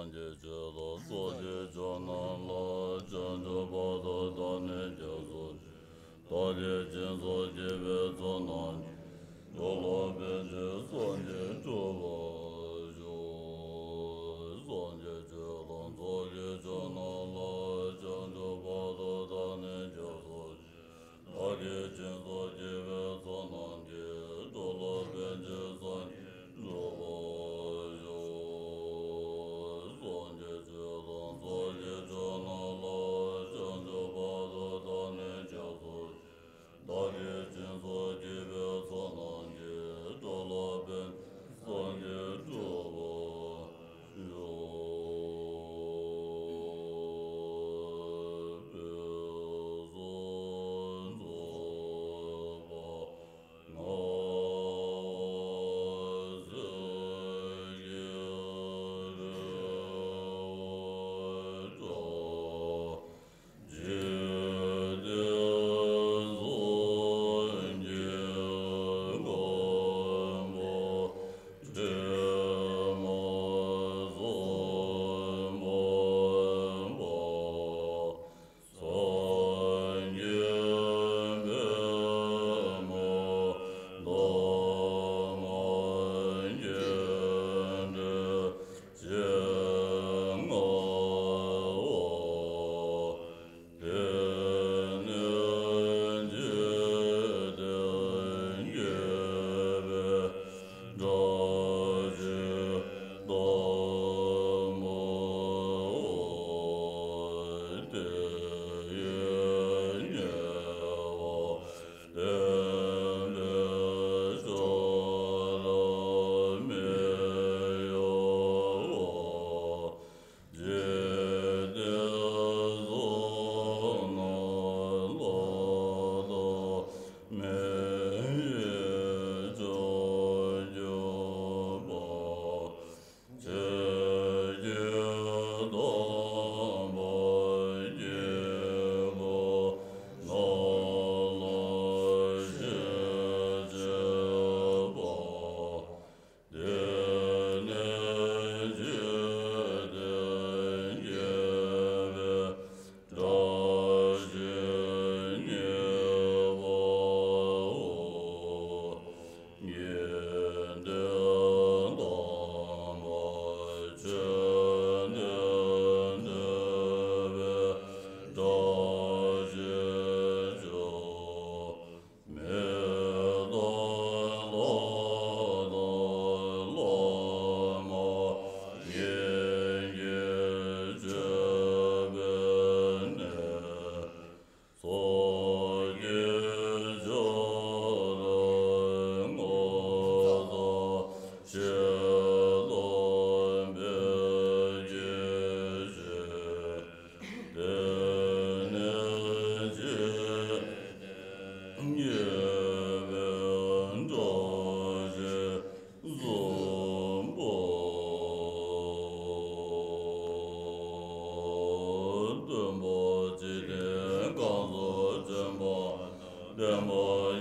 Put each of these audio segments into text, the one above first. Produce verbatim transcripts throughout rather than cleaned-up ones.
སངས་རྒྱས་ཆོས་དང་ཚོགས་ཀྱི་མཆོག་རྣམས་ལ། བྱང་ཆུབ་བར་དུ་བདག་ནི་སྐྱབས་སུ་མཆི། བདག་གིས་སྦྱིན་སོགས་བགྱིས་པའི་ཚོགས་རྣམས་ཀྱིས། འགྲོ་ལ་ཕན་ཕྱིར་སངས་རྒྱས་འགྲུབ་པར་ཤོག། སངས་རྒྱས་ཆོས་དང་ཚོགས་ཀྱི་མཆོག་རྣམས་ལ། བྱང་ཆུབ་བར་དུ་བདག་ནི་སྐྱབས་སུ་མཆི། བདག་གིས་སྦྱིན་སོགས་བགྱིས་པའི་ཚོགས་རྣམས་ཀྱིས། འགྲོ་ལ་ཕན་ཕྱིར་སངས་རྒྱས་འགྲུབ་པར་ཤོག། སངས་རྒྱས་ཆོས་དང་ཚོགས་ཀྱི་མཆོག་རྣམས་ལ། བྱང་ཆུབ་བར་དུ་བདག་ནི་སྐྱབས་སུ་མཆི། བདག་གིས་སྦྱིན་སོགས་བགྱིས་པའི་ཚོགས་རྣམས་ཀྱིས། འགྲོ་ལ་ཕན་ཕྱིར་སངས་རྒྱས་འགྲུབ་པར་ཤོག། དཔལ་བཟང་རྫོགས་པ་སྔགས་ཟེར་གྱི་རེ་བ། འཇིག་རྟེན་གསུམ་གྱི་མགོན་པོ་དྲི་མ་གསུམ་པོ་པ། སངས་རྒྱས་པདྨ་འདབ་མ་རྒྱས་འབྲིང་ཞལ་སྔ་བ། དེ་ནས་འཇིག་རྟེན་བརྒྱད་པའི་དགྲ་བཅོམ་པ། དེ་ཡི་ཉེ་བར་བསྟན་པའི་མཆོག་ལ་མི་གཡོ་བ། འཇིག་རྟེན་གསུམ་ན་བློ་དང་མི་ཡི་མཆོག་གྱུར་པ། ཆོས་ཀྱི་སྟོན་པ་དཀྱིལ་འཁོར་རྣམས་ལ་ཞལ་བྱེད་པ། དེ་ནས་འཇིག་རྟེན་བརྒྱད་པའི་དགྲ་བཅོམ་ཉེ་བའོ། ཉན་ཐོས་དམ་པ་ཆོས་ནི་འདུལ་བའི་དགྲ་བཅོམ་མཆོག། མི་དང་ལྷ་དང་བླ་མ་ཡིན་གྱི་མཆོད་པའི་གནས། ཚོགས་ཀྱི་མཆོག་ཏུ་བསྔགས་པ་ཞེས་དམ་པའི་དགྱེས་བཞིན། དེ་ནས་འཇིག་རྟེན་བརྒྱད་པའི་དགྲ་བཅོམ་པ། སྟོན་པ་འཇིག་རྟེན་གང་སུ་བྱོན་པ། བསྟན་པ་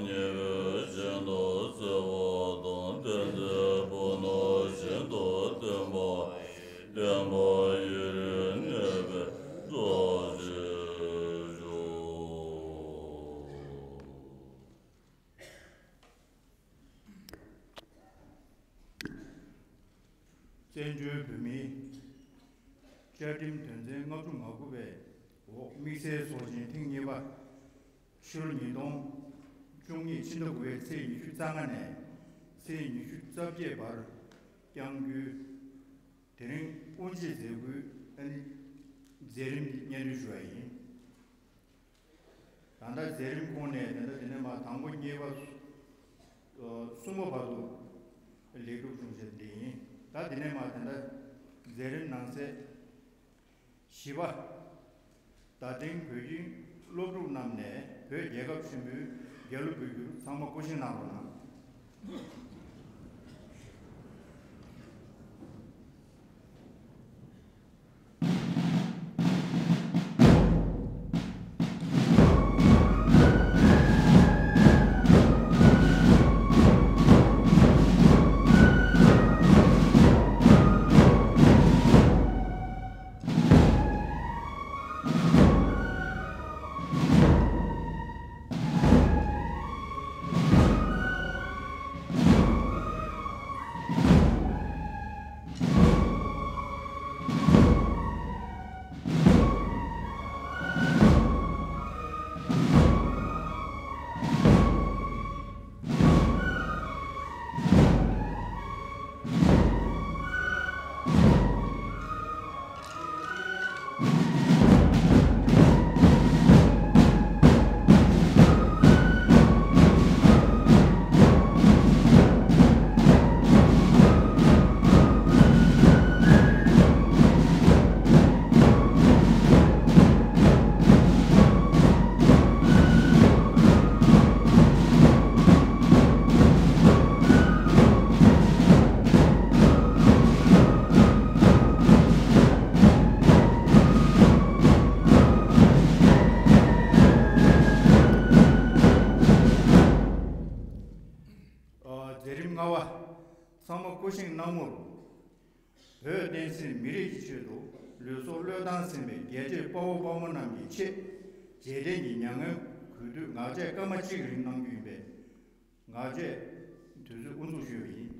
ཉེ་བའི་ཞིང་དུ་གསོལ་བ་དང་། བསྟན་འཛིན་པོ་ཏ་ཞིང་དུ་སྟོན་པ་ཡི། བསྟན་པ་ཡུན་རིང་གནས་པའི་དགྲ་བཅོམ་མཆོག། བཙན་བྱོལ་བོད་མིའི་བཅའ་ཁྲིམས་དོན་ཚན་ལྔ་བཅུ་ང་དགུ་པའི་འོག་དམིགས་བསལ་ཚོགས་ཆེན་ཐེངས་གཉིས་པ། ཕྱི་ལོ་ཉིས་སྟོང་བཅུ་གཉིས་ཕྱི་ཟླ་དགུ་པའི་ཚེས་ཉི་ཤུ་རྩ་ལྔ་ནས་ཚེས་ཉི་ཤུ་རྩ་བརྒྱད་བར་བསྐྱང་རྒྱུའི་དེ་རིང་དབུ་འབྱེད་མཛད་སྒོའི་ཨ་ནི་མཛད་རིམ་འདི་སྙན་སྒྲོན་ཞུ་བ་ཡིན། ད་ལྟ་མཛད་རིམ་ཁོངས་ནས་ད་ལྟ་དེ་ནས་མར་དང་པོ་གཉིས་པ་གསུམ་པ་བར་དུ་ལེགས་གྲུབ་བྱུང་ཞེས་འདི་ཡིན། ད་དེ་ནས་མར་ད་ལྟ་མཛད་རིམ་ནང་གསེས་བཞི་པ། བརྡ་འཕྲིན་བོད་ཡིག་སློབ་ཕྲུག་རྣམས་ནས་བོད་རྒྱལ་ཁབ་ཆེན་པོའི་རྒྱལ་གླུ་འབོད་རྒྱུར་ཚང་མ་སྐུ་བཞེངས་གནང་རོགས་གནང་། སྐུ་བཞེངས་གནང་མུར། བོད་བསྟན་སྲིད་མི་རིགས་ཀྱི་ཆེད་དུ་ལུས་སྲོག་བློས་བཏང་ཟིན་པའི་རྒྱལ་གཅེས་དཔའ་བོ་དཔའ་མོ་རྣམས་ཀྱི་ཆེད། རྗེས་དྲན་གྱི་མྱ་ངན་གུས་འདུད་ངག་བཅད་སྐར་མ་གཅིག་གི་རིང་གནང་རྒྱུ་ཡིན་པས། ངག་བཅད་དུས་ཚོད་དབུ་འཛུགས་ཞུས་པ་ཡིན།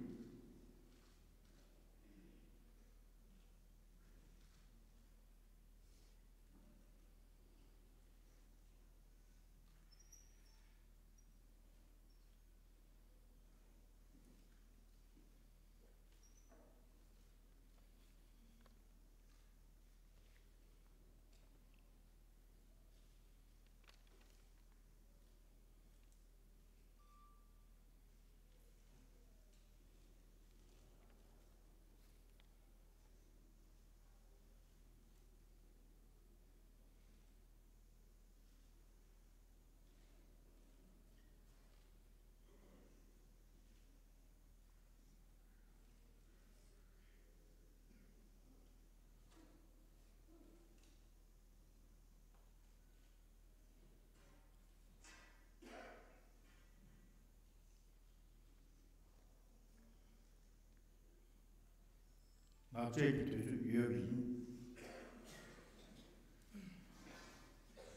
ངག་བཅད་ཀྱི་དུས་ཚོད་ཡོལ་བ་ཡིན།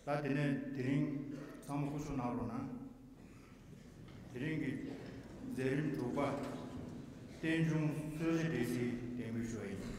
ད་དེ་ནས་དེ་རིང་ཚང་མ་སྐུ་ཞབས་གནང་རོགས་གནང་། དེ་རིང་གི་མཛད་རིམ་དྲུག་པ། རྟེན་འབྱུང་གསོལ་ཇ་སྒྲིག་གསལ་གདན་འབུལ་ཞུ་བ་ཡིན།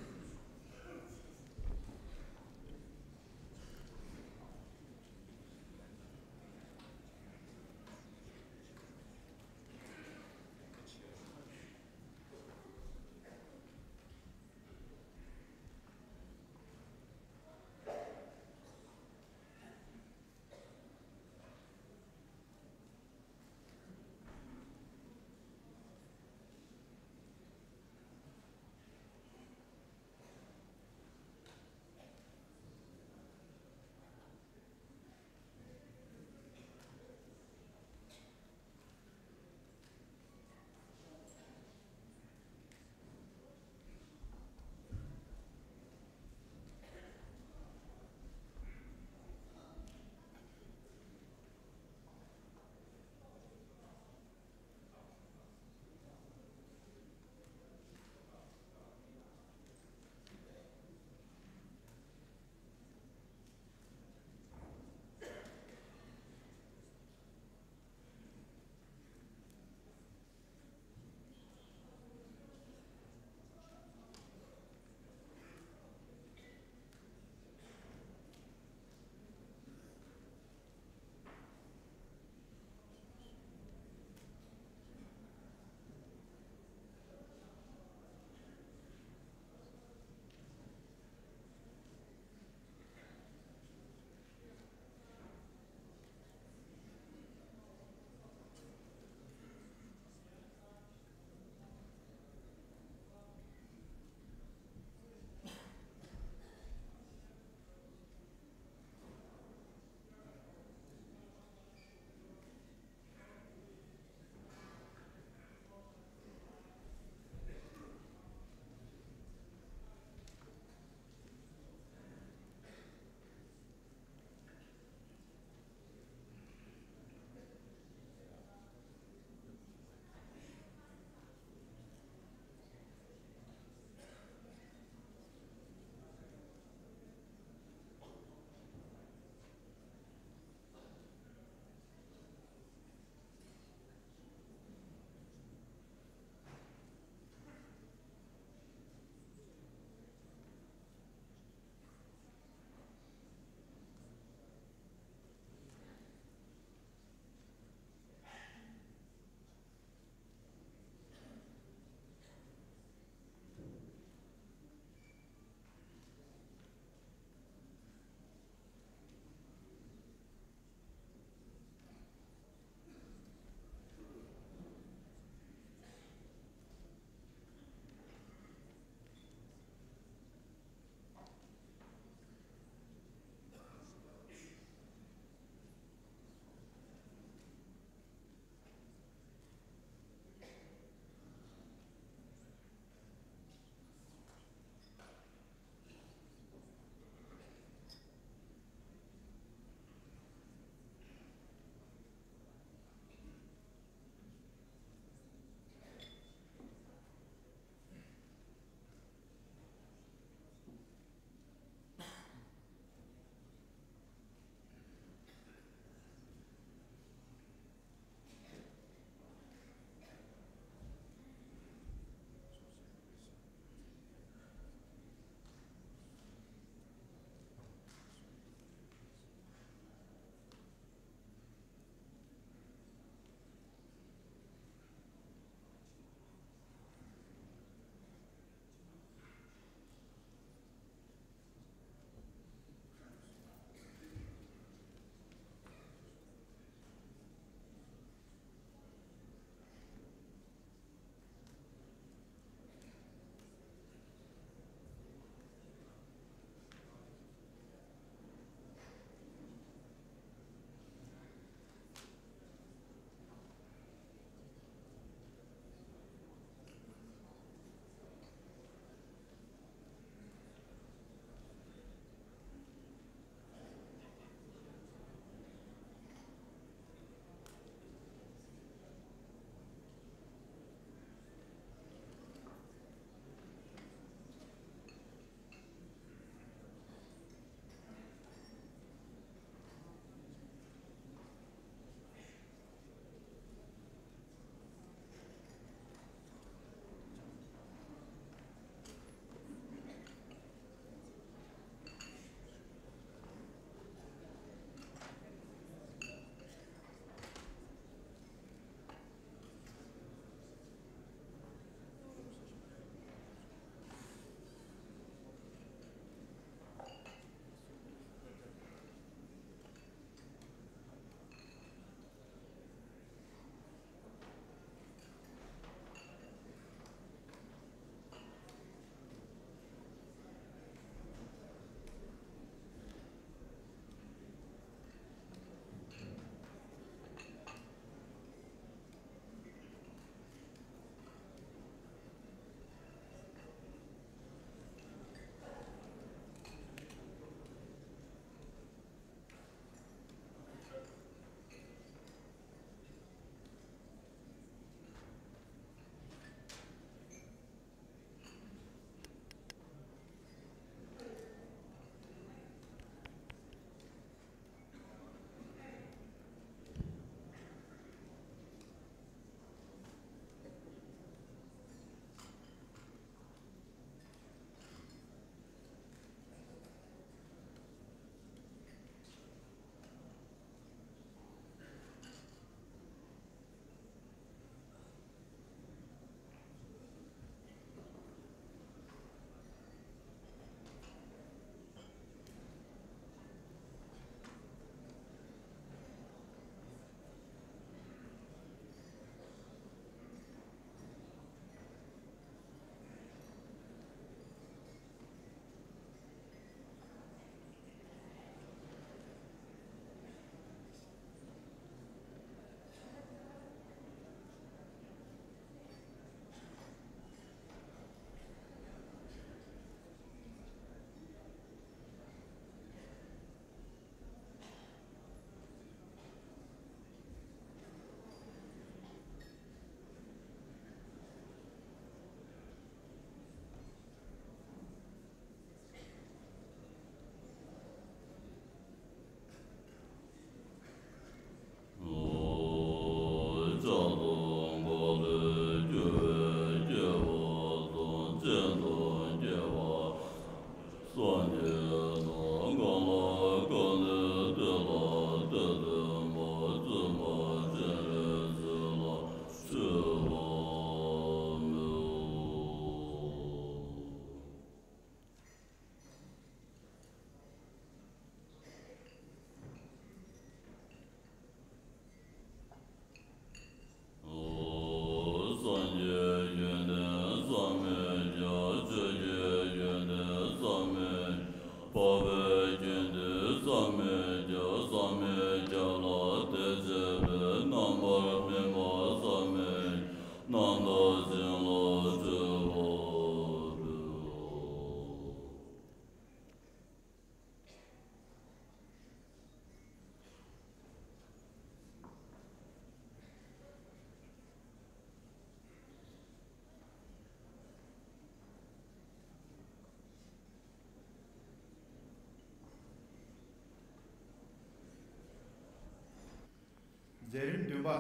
མཛད་རིམ་བདུན་པ།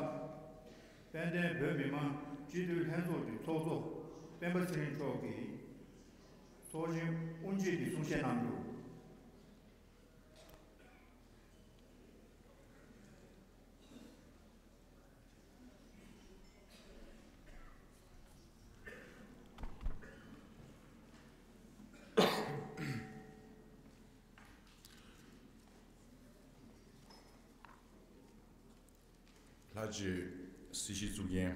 དཔལ་ལྡན་བོད་མི་མང་སྤྱི་འཐུས་ལྷན་ཚོགས་ཀྱི་ཚོགས་གཙོ་སྤེན་པ་ཚེ་རིང་མཆོག་གིས་ཚོགས་ཆེན་དབུ་འབྱེད་ཀྱི་གསུང་བཤད་གནང་རྒྱུ། ལྷ་རྗེ་སྲིད་ཞིའི་གཙུག་རྒྱན།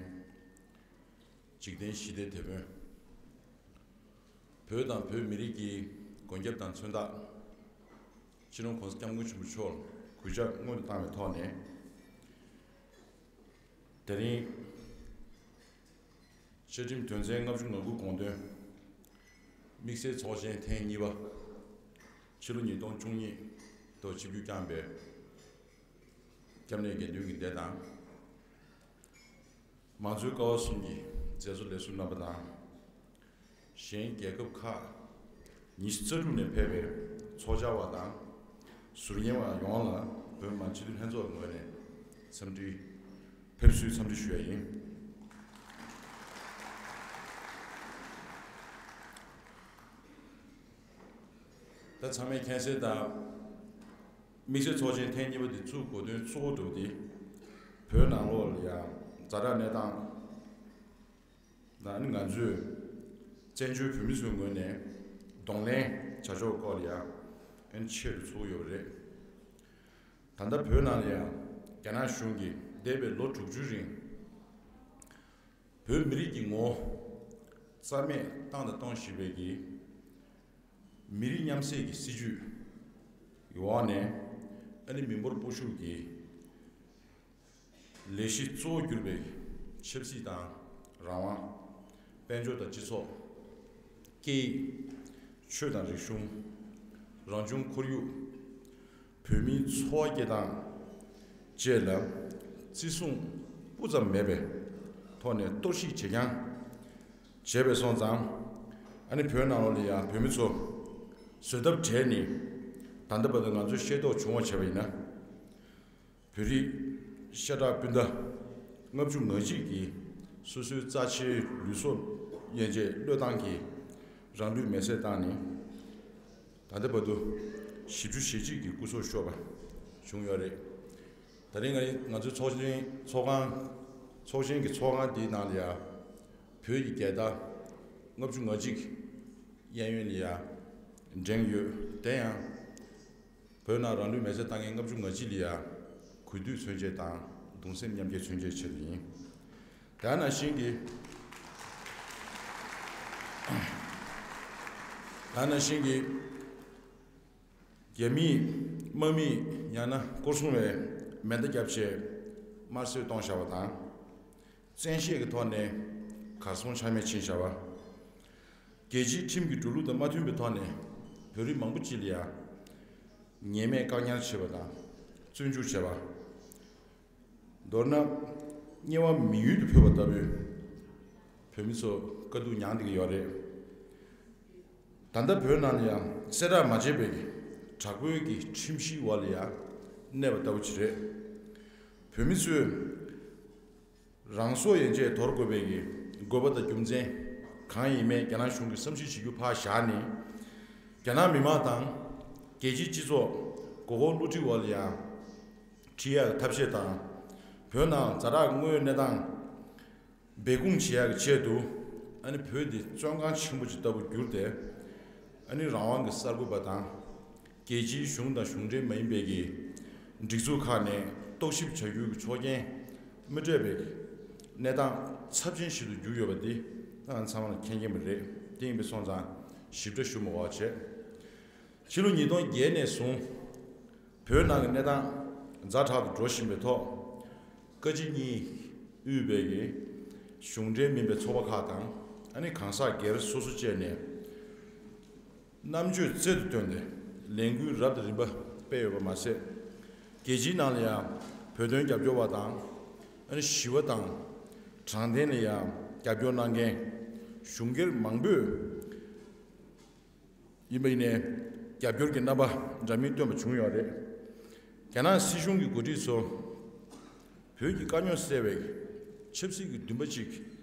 འཇིག་རྟེན་ཞི་བདེའི་དེད་དཔོན། བོད་དང་བོད་མི་རིགས་ཀྱི་མགོན་སྐྱབས་དང་མཚོན་རྟགས། སྤྱི་ནོར་༸གོང་ས་༸སྐྱབས་མགོན་ཆེན་པོ་མཆོག་ལ་གུས་ཕྱག་སྔོན་དུ་བཏང་བའི་ཐོག་ནས། དེ་རིང་བཅའ་ཁྲིམས་དོན་ཚན་ལྔ་བཅུ་ང་དགུ་དགོངས་དོན་དམིགས་བསལ་ཚོགས་ཆེན་ཐེངས་གཉིས་པ། ཕྱི་ལོ་ཉིས་སྟོང་བཅུ་གཉིས་ཐོག་ཆིབས་བསྒྱུར་བསྐྱངས་པའི་སྐྱབས་གནས་དགེ་འདུན་གྱི་སྡེ་དང་། མང་གཙོའི་ཀ་བ་གསུམ་གྱི་མཛད་གཙོ་ལས་ཟུར་རྣམ་པ་དང་། གཞན་རྒྱལ་ཁབ་ཁག་ཉི་ཤུ་རྩ་དྲུག་ནས་ཕེབས་པའི་ཚོགས་བཅར་བ་དང་། ཟུར་ཉན་བ་ཡོངས་ལ་བོད་མི་མང་སྤྱི་འཐུས་ལྷན་ཚོགས་ཀྱི་ངོས་ནས་འཚམས་འདྲི། ཕེབས་བསུའི་འཚམས་འདྲི་ཞུ་ཡ་ཡིན། ད་ཚང་མས་མཁྱེན་གསལ་ལྟར། དམིགས་བསལ་ཚོགས་ཆེན་ཐེངས་གཉིས་པ་འདི་ཚུགས་དགོས་དོན་གཙོ་བོ་འདྲ་བོ་དེ། བོད་ནང་ལོགས་ལ་ཡང་ཛ་དྲག་གནས་སྟངས་དང་། ང་ཚོས་བཙན་བྱོལ་བོད་མི་ཚོའི་ངོས་ནས་གདོང་ལེན་བྱ་ཕྱོགས་སྐོར་ལ་ཡང་ཨ་ནི་ཆེད་དུ་ཚོགས་ཡོད་པ་རེད། ད་ལྟ་བོད་ནང་ལ་ཡང་རྒྱ་ནག་གཞུང་གིས་འདས་པའི་ལོ་དྲུག་ཅུའི་རིང་། བོད་མི་རིགས་ཀྱི་ངོ་བོ་རྩ་མེད་བཏང་དང་གཏོང་བཞིན་པའི་གི་མི་རིགས་མཉམ་བསྲེས་ཀྱི་སྲིད་ཇུས་ཀྱི་འོག་ནས། ཨ་ནི་མི་འབོར་སྤོ་བཤུག་གི་ལས་གཞི་གཙོ་བོ་གྱུར་པའི་ཆབ་སྲིད་དང་རང་དབང་། དཔལ་འབྱོར་དང་སྤྱི་ཚོགས། སྐད་ཡིག་ཆོས་དང་རིག་གཞུང་། རང་བྱུང་ཁོར་ཡུག་བོད་མིའི་འཚོ་བ་སྐྱེལ་སྟངས་བཅས་ལ་བརྩི་སྲུང་སྤུ་ཙམ་མེད་པའི་ཐོག་ནས་གཏོར་བཤིག་བྱེད་རྐྱང་བྱས་པས་སོང་ཙང་། ཨ་ནི་བོད་ནང་ལོགས་ལ་ཡང་བོད་མི་ཚོ་བཟོད་ཐབས་བྲལ་ནས། ད་ལྟ་བར་དུ་ང་ཚོས་ཤེས་རྟོགས་བྱུང་བ་བྱས་པ་ཡིན་ན། བོད་རིགས་ཤ་ཁྲག་སྤུན་ཟླ་ལྔ་བཅུ་ང་གཅིག་གིས་སོ་སོའི་རྩ་ཆེའི་ལུས་སྲོག་ཡན་ཆད་བློས་བཏང་གིས་རང་ལུས་མེར་སྲེག་བཏང་ནས། ད་ལྟ་བར་དུ་བཞི་བཅུ་ཞེ་གཅིག་གི་སྐུ་སྲོག་ཤོར་བ་བྱུང་ཡོད་རེད། ད་རིང་ང་ང་ཚོའི་ཚོགས་ཆེན་ཚོགས་ཁང་ཚོགས་ཆེན་གྱི་ཚོགས་ཁང་འདིའི་ནང་ལ་ཡང་བོད་ཀྱི་རྒྱལ་དར་ལྔ་བཅུ་ང་གཅིག་གཡས་གཡོན་ལ་ཡང་བསྒྲེངས་ཡོད། དེ་ཡང་བོད་ནང་རང་ལུས་མེར་སྲེག་བཏང་མཁན་ལྔ་བཅུ་ང་གཅིག་ལ་ཡང་གུས་འདུད་མཚོན་བྱེད་དང་གདུང་སེམས་མཉམ་སྐྱེད་མཚོན་བྱེད་ཆེད་དུ་ཡིན། དེ་ནང་བཞིན་གྱི། དེ་ནང་བཞིན་གྱི། རྒྱ་མིས་དམག་མིས་ཡང་ན་སྐོར་སྲུང་བས་མེ་མདའ་བརྒྱབ་བྱས་དམར་གསོད་གཏོང་བཞག་པ་དང་། བཙན་ཤེད་ཀྱི་ཐོག་ནས་གར་སོང་ཆ་མེད་ཕྱིན་བཞག་པ། རྒྱལ་སྤྱིའི་ཁྲིམས་ཀྱི་འགྲོ་ལུགས་དང་མ་མཐུན་པའི་ཐོག་ནས་བོད་རིགས་མང་པོ་ཅིག་ལ་ཡང་ཉེས་མེད་བཀག་ཉར་བྱས་པ་དང་བཙོན་འཇུག་བྱས་པ། མདོར་ན་དམྱལ་བ་མི་ཡུལ་དུ་འཕོས་པ་ལྟ་བུའི་བོད་མི་ཚོ་དཀའ་སྡུག་མྱངས་བསྡད་ཀྱི་ཡོད་རེད། ད་ལྟ་བོད་ནང་ལ་ཡང་གསལ་བསྒྲགས་མ་བྱས་པའི་དྲག་པོའི་གི་ཁྲིམས་གཞིའི་འོག་ལ་ཡང་གནས་པ་ལྟ་བུ་ཅིག་རེད། བོད་མི་ཚོས་རང་སྲོག་ཡན་ཆད་དོར་དགོས་པའི་གི་དགོས་པ་དང་རྒྱུ་མཚན་གང་ཡིན་མིན་རྒྱ་ནག་གཞུང་གིས་བསམ་གཞིག་བྱེད་རྒྱུ་ཕར་བཞག་ནས། རྒྱ་ནག་མི་མང་དང་རྒྱལ་སྤྱིའི་སྤྱི་ཚོགས་མགོ་སྐོར་བསླུ་བྲིད་འོག་ལ་ཡང་ཁྲིད་ཡག་ཐབས་ཤེས་དང་། བོད་ནང་ཛ་དྲག་དངོས་ཡོད་གནས་སྟངས་སྦས་སྐུང་བྱེད་ཡག་གི་ཆེད་དུ། ཨ་ནི་བོད་འདི་བཙོན་ཁང་ཆེན་པོ་ཅིག་ལྟ་བུ་གྱུར་ཏེ། ཨ་ནི་རང་དབང་གི་གསར་འགོད་པ་དང་། རྒྱལ་སྤྱིའི་གཞུང་དང་གཞུང་འབྲེལ་མ་ཡིན་པའི་གི་སྒྲིག་འཛུགས་ཁག་ནས་རྟོག་ཞིབ་བྱ་རྒྱུའི་གི་ཆོག་མཆན་མི་སྤྲད་པའི་གནས་སྟངས་ཚབས་ཆེན་ཞིག་ཏུ་གྱུར་ཡོད་པ་འདི་ད་ང་ཚང་མ་ལ་མཁྱེན་མཁྱེན་པ་རེད། དེ་ཡིན་པས་སོང་ཙང་ཞིབ་ཕྲ་ཞུ་མི་དགོས་པ་བྱས། ཕྱི་ལོ་ཉིས་སྟོང་བརྒྱད་ནས་བཟུང་། བོད་ནང་གི་གནས་སྟངས་ཛ་དྲག་ཏུ་འགྲོ་བཞིན་པའི་ཐོག་བཀའ་སྤྱི་གཉིས་དབུས་པའི་གི་གཞུང་འབྲེལ་མིན་པའི་ཚོགས་པ་ཁག་དང་། ཨ་ནི་གང་ཟག་སྒེར་སོ་སོ་བཅས་ནས་རྣམ་དཔྱོད་རྩལ་དུ་བཏོན་ཏེ་ལས་འགུལ་རབ་དང་རིམ་པ་སྤེལ་ཡོད་པ་མ་ཟད། རྒྱལ་སྤྱིའི་ནང་ལ་ཡང་བོད་དོན་རྒྱབ་སྐྱོར་བ་དང་། ཨ་ནི་ཞི་བ་དང་དྲང་བདེན་ལ་ཡང་རྒྱབ་སྐྱོར་གནང་མཁན་གཞུང་སྒེར་མང་པོས། ཡིན་པ་ཡིན་ནའི་རྒྱབ་སྐྱོར་གྱི་རྣམ་པ་འདྲ་མིན་སྟོན་པ་བྱུང་ཡོད་རེད། རྒྱ་ནག་སྲིད་གཞུང་གི་འགོ་ཁྲིད་ཚོ་བོད་ བོད་ཀྱི་དཀའ་རྙོག་སེལ་བའི་ཆབ་སྲིད་ཀྱི་འདུན་པ་ཅིག་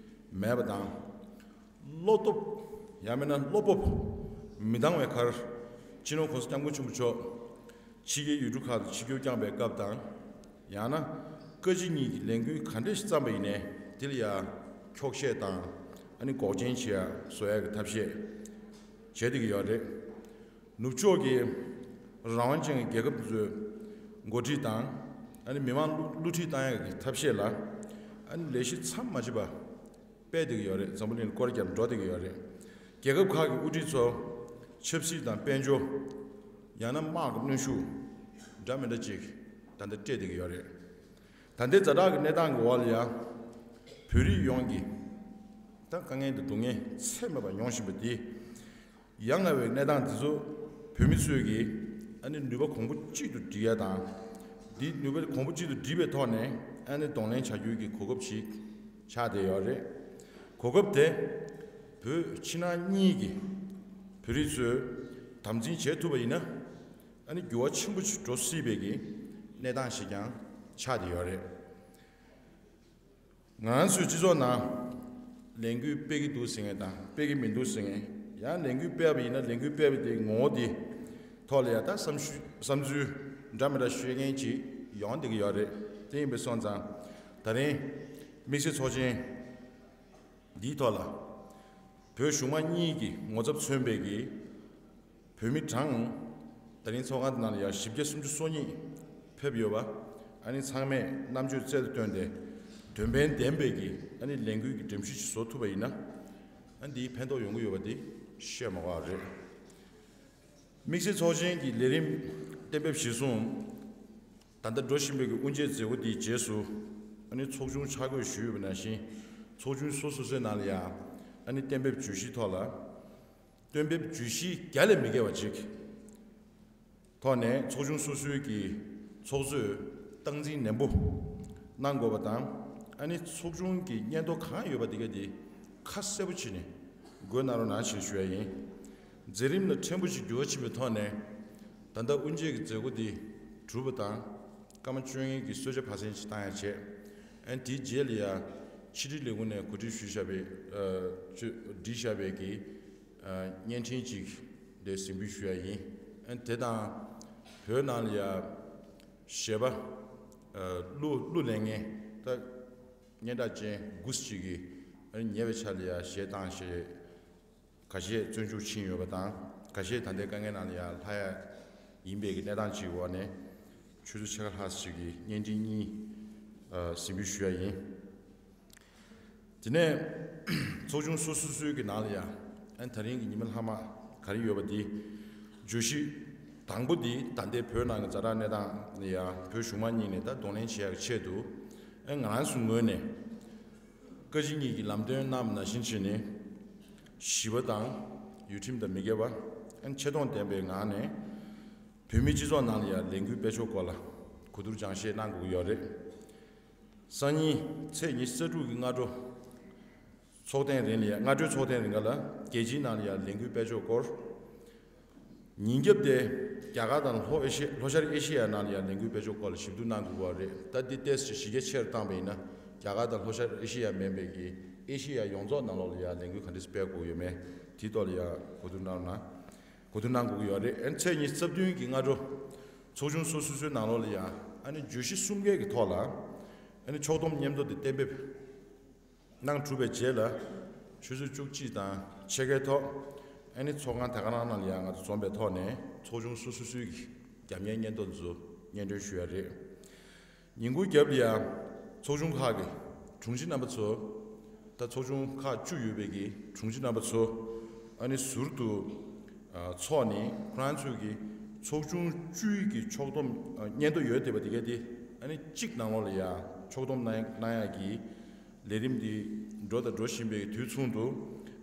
མེད་པ་དང་། བློ་སྟོབས་ཡང་མིན་ན་བློ་སྤོབས་མི་འདང་བའི་ཁར། སྤྱི་ནོར་༸གོང་ས་༸སྐྱབས་མགོན་ཆེན་པོ་མཆོག་ཕྱི་རྒྱལ་ཡུལ་གྲུ་ཁག་ཏུ་ཆིབས་བསྒྱུར་བསྐྱངས་པའི་སྐབས་དང་། ཡང་ན་བཀའ་སྤྱི་གཉིས་ཀྱི་ལས་འགུལ་ག་འདྲ་ཞིག་བརྩམས་པ་ཡིན་ནའི་དེ་ལ་ཡང་འཁྱོག་བཤད་དང་ཨ་ནི་འགོག་རྐྱེན་བྱེད་ཡ་བཟོ་ཡ་གི་ཐབས་ཤེས་བྱེད་བསྡད་ཀྱི་ཡོད་རེད། ནུབ་ཕྱོགས་ཀྱི་རང་དབང་ཅན་གྱི་རྒྱལ་ཁབ་ཚོའི་འགོ་ཁྲིད་དང་ཨ་ནི་མི་མང་བསླུ་བླུ་ཁྲིད་བཏང་ཡ་གི་ཐབས་ཤེས་ལ་ཨ་ནི་ལས་གཞི་མཚམས་མ་ཆད་པ་སྤེལ་བསྡད་ཀྱི་ཡོད་རེད། འཛམ་བུ་གླིང་ལ་སྐོར་རྒྱབ་འགྲོ་བསྡད་ཀྱི་ཡོད་རེད། རྒྱལ་ཁབ་ཁག་གི་དབུ་ཁྲིད་ཚོ་ཆབ་སྲིད་དང་དཔལ་འབྱོར། ཡང་ན་དམག་གི་གནོན་ཤུགས་འདྲ་མི་འདྲ་ཅིག་ད་ལྟ་སྤྲད་བསྡད་ཀྱི་ཡོད་རེད། ད་ལྟའི་ཛ་དྲག་གི་གནས་སྟངས་ཀྱི་འོག་ལ་ཡང་བོད་རིགས་ཡོངས་ཀྱི་ད་དཀའ་ངལ་དང་སྡུག་བསྔལ་ཚད་མེད་པ་མྱོང་བཞིན་པ་འདི། ཡ་ང་བའི་གནས་སྟངས་འདི་ཚོ་བོད་མི་ཚོས་ཀྱིས་ཨ་ནི་ནུས་པ་གོང་བུ་གཅིག་ཏུ་སྒྲིལ་ཡ་དང་། འདི་ནུས་པ་གོང་བུ་གཅིག་ཏུ་སྒྲིལ་བའི་ཐོག་ནས་ཨ་ནི་གདོང་ལེན་བྱ་རྒྱུའི་གི་གོ་སྐབས་ཤིག་ཆགས་བསྡད་ཡོད་རེད། གོ་སྐབས་དེ་བོད་ཕྱི་ནང་གཉིས་ཀྱི་བོད་རིགས་ཚོས་དམ་འཛིན་བྱེད་ཐུབ་པ་ཡིན་ན། ཨ་ནི་འགྱུར་བ་ཆེན་པོ་ཞིག་འགྲོ་སྲིད་པའི་གི་གནས་སྟངས་ཤིག་ཀྱང་ཆགས་བསྡད་ཡོད་རེད། ང་རང་ཚོའི་སྤྱི་ཚོགས་ནང་ལས་འགུལ་སྤེལ་གྱི་འདུག་ཟེར་མཁན་དང་སྤེལ་གྱི་མི་འདུག་ཟེར་མཁན། ཡང་ལས་འགུལ་སྤེལ་བ་ཡིན་ན་ལས་འགུལ་སྤེལ་བ་དེའི་ངོ་བོ་དེ་ཐོག་ལ་ཡང་ད་བསམ་ཤུ་བསམ་ཚུལ་འདྲ་མི་འདྲ་ཤོད་མཁན་ཅིག་ཡོང་བསྡད་ཀྱི་ཡོད་རེད། དེ་ཡིན་པ་སོང་ཙང་ད་རིང་དམིགས་བསལ་ཚོགས་ཆེན་འདིའི་ཐོག་ལ་བོད་གཞུང་མང་གཉིས་ཀྱི་ངོ་ཚབ་མཚོན་པའི་གི་བོད་མི་གྲངས་ད་རིང་ཚོགས་ཁང་ནང་ལ་ཡང་བཞི་བརྒྱ་སུམ་ཅུ་སོ་གཉིས་ཕེབས་ཡོད་པ། ཨ་ནི་ཚང་མས་རྣམ་དཔྱོད་རྩལ་དུ་བཏོན་ཏེ་དོན་ཕན་ལྡན་པའི་གི་ཨ་ནི་ལས་འགུལ་གྱི་འགྲེམས་གཞི་ཞིག་བཟོ་ཐུབ་པ་ཡིན་ན། ཨ་འདིའི་ཕན་ཐོགས་ཡོང་གི་ཡོད་པ་འདི་བཤད་མ་དགོས་པ་རེད། དམིགས་བསལ་ཚོགས་ཆེན་གྱི་ལས་རིམ་གཏན་འབེབས་གཞིར་བཟུང་། ད་ལྟ་འགྲོ་བཞིན་པའི་གི་དབུ་འབྱེད་མཛད་སྒོ་འདིའི་རྗེས་སུ་ཨ་ནི་ཚོགས་ཆུང་ཆ་བགོས་ཞུས་ཡོད་པ་ནང་བཞིན་ཚོགས་ཆུང་སོ་སོ་སོའི་ནང་ལ་ཡང་ཨ་ནི་གཏན་འབེབས་བརྗོད་གཞིའི་ཐོག་ལ། གཏན་འབེབས་བརྗོད་གཞི་བརྒྱ་ལས་མི་བརྒལ་བ་ཅིག་ཐོག་ནས་ཚོགས་ཆུང་སོ་སོའི་གི་ཚོགས་གཙོས་སྟངས་འཛིན་ནན་པོ་གནང་དགོས་པ་དང་། ཨ་ནི་ཚོགས་ཆུང་གི་སྙན་ཐོ་གང་ཡོད་པ་དེ་ག་དེ་ཁ་གསལ་པོ་བྱས་ནས་འགོད་གནང་རོགས་གནང་ཞེས་ཞུ་ཡ་ཡིན། མཛད་རིམ་ལ་ཕྲན་བུ་ཞིག་འགྱུར་བ་ཕྱིན་པའི་ཐོག་ནས་ད་ལྟ་དབུ་འབྱེད་ཀྱི་མཛད་སྒོ་འདི་གྲུབ་པ་དང་། སྐར་མ་བཅོ་ལྔའི་གི་གསོལ་ཇ་ཕར་ཕྱིན་ཞིག་བཏང་ཡ་བྱས། ཨ་ནི་དེའི་རྗེས་ལ་ཡ་ཕྱི་དྲིལ་ལས་ཁུངས་ནས་གོ་སྒྲིག་ཞུས་བཞག་པའི་ཨ་ཅོ་བསྒྲིགས་བཞག་པའི་གི་བརྙན་འཕྲིན་ཅིག་དེ་གཟིགས་འབུལ་ཞུ་ཡ་ཡིན། དེ་དང་བོད་ནང་ལ་ཡ་གཞས་པ་གླུ་གླུ་ལེན་མཁན་ད་སྙན་གྲགས་ཅན་དགུ་ཅིག་གིས་ཉེ་བའི་ཆར་ལ་ཡ་གཞས་བཏང་ཞེས་ཁ་ཤས་བཙོན་འཇུག་ཕྱིན་ཡོད་པ་དང་། ཁ་ཤས་ད་ལྟའི་དཀའ་ངལ་ནང་ལ་ཡ་ལྷག་ཡ་ཡིན་པའི་གི་གནས་སྟངས་ཅིག་འོག་ནས་ཆུ་ཚོད་ཕྱེད་ཀ་ལྷག་ཅིག་གི་བརྙན་འཕྲིན་གཉིས་གཟིགས་འབུལ་ཞུ་ཡ་ཡིན། དེ་ནས་ཚོགས་ཆུང་སོ་སོ་སོའི་གི་ནང་ལ་ཡང་ཨ་ནི་ད་རིང་གི་ཉི་མ་ལྷག་མ་ག་རེ་ཡོད་པ་འདི་བརྗོད་གཞི་དང་པོ་འདི་ད་ལྟའི་བོད་ནང་གི་ཛ་དྲག་གནས་སྟངས་ལ་ཡང་བོད་གཞུང་མང་གཉིས་ནས་ད་གདོང་ལེན་བྱེད་ཡག་གི་ཆེད་དུ་ཨ་ང་རང་ཚོའི་ངོས་ནས་བཀའ་སྤྱི་གཉིས་ཀྱིས་ལམ་སྟོན་གནང་བ་ནང་བཞིན་བྱས་ནས་ཞི་བ་དང་ཡུལ་ཁྲིམས་དང་མི་འགལ་བ་ཨ་ནི་ཆེ་མཐོང་ལྡན་པའི་ངང་ནས་བོད་མིའི་སྤྱི་ཚོགས་ནང་ལ་ཡང་ལས་འགུལ་སྤེལ་ཕྱོགས་སྐོར་ལ་གོ་བསྡུར་སྦྱང་བཤད་གནང་དགོས་ཀྱི་ཡོད་རེད། སང་ཉིན་ཚེས་ཉི་ཤུ་རྩ་དྲུག་གི་སྔ་དྲོ་ཚོགས་ཐེངས་རིང་ལ་ཡ་སྔ་དྲོའི་ཚོགས་ཐེངས་རིང་ག་ལ་རྒྱལ་སྤྱིའི་ནང་ལ་ཡ་ལས་འགུལ་སྤེལ་ཕྱོགས་སྐོར། ཉིན་རྒྱབ་དེ་རྒྱ་གར་དང་ལྷོ་ཨེ་ཤི་ལྷོ་ཤར་ཨེ་ཤི་ཡ་ནང་ལ་ཡ་ལས་འགུལ་སྤེལ་ཕྱོགས་སྐོར་ལ་ཞིབ་བསྡུར་གནང་དགོས་པ་རེད། ད་འདི་ཏོག་ཙམ་གཞི་རྒྱ་ཆེ་རུ་བཏང་པ་ཡིན་ན་རྒྱ་གར་དང་ལྷོ་ཤར་ཨེ་ཤི་ཡ་མིན་པའི་གི་ཨེ་ཤི་ཡ་ཡོངས་རྫོགས་ནང་ལོགས་ལ་ཡ་ལས་འགུལ་ག་འདྲ་སྤེལ་དགོས་ཡོད་མེད་དེའི་ཐོག་ལ་ཡ་གོ་བསྡུར་གནང་རོགས་གནང་། གོ་བསྡུར་གནང་དགོས་ཀྱི་ཡོད་རེད། ཨ་ནི་ཚེས་ཉི་ཤུ་རྩ་བདུན་གྱི་སྔ་དྲོ་ཚོགས་ཆུང་སོ་སོ་སོའི་ནང་ལོགས་ལ་ཡ་ཨ་ནི་བརྗོད་གཞི་གསུམ་ཀའི་གི་ཐོག་ལ་ཨ་ནི་ཕྱོགས་བསྡོམས་སྙན་ཐོ་དེ་གཏན་འབེབས་གནང་གྲུབ་པའི་རྗེས་ལ་ཆུ་ཚོད་བཅུ་གཅིག་དང་ཕྱེད་ཀའི་ཐོག་ཨ་ནི་ཚོགས་ཁང་དེ་ག་རང་ནང་ལ་ཡ་ང་ཚོ་འཛོམས་པའི་ཐོག་ནས་ཚོགས་ཆུང་སོ་སོ་སོའི་གི་རྒྱབ་གཉེར་སྙན་ཐོ་འདི་ཚོ་སྙན་སྒྲོན་ཞུ་ཡ་རེད། ཉིན་གུང་རྒྱབ་ལ་ཡ་ཚོགས་ཆུང་ཁག་གི་དྲུང་ཆེ་རྣམ་པ་ཚོ། ད་ཚོགས་ཆུང་ཁག་བཅུ་ཡོད་པའི་གི་དྲུང་ཆེ་རྣམ་པ་ཚོ་ཨ་ནི་ཟུར་དུ་ཨ་ཚོགས་ནས་ཁོ་རང་ཚོའི་གི་ཚོགས་ཆུང་བཅུའི་གི་ཕྱོགས་བསྡོམས་ཨ་སྙན་ཐོ་ཡོད་བསྡད་པ་དེ་ག་དེ་ཨ་ནི་གཅིག་ནང་ལོགས་ལ་ཡ་ཕྱོགས་བསྡོམས་གནང་གནང་ཡག་གི་ལས་རིམ་འདི་འགྲོ་དང་འགྲོ་བཞིན་པའི་དུས་མཚུངས་སུ་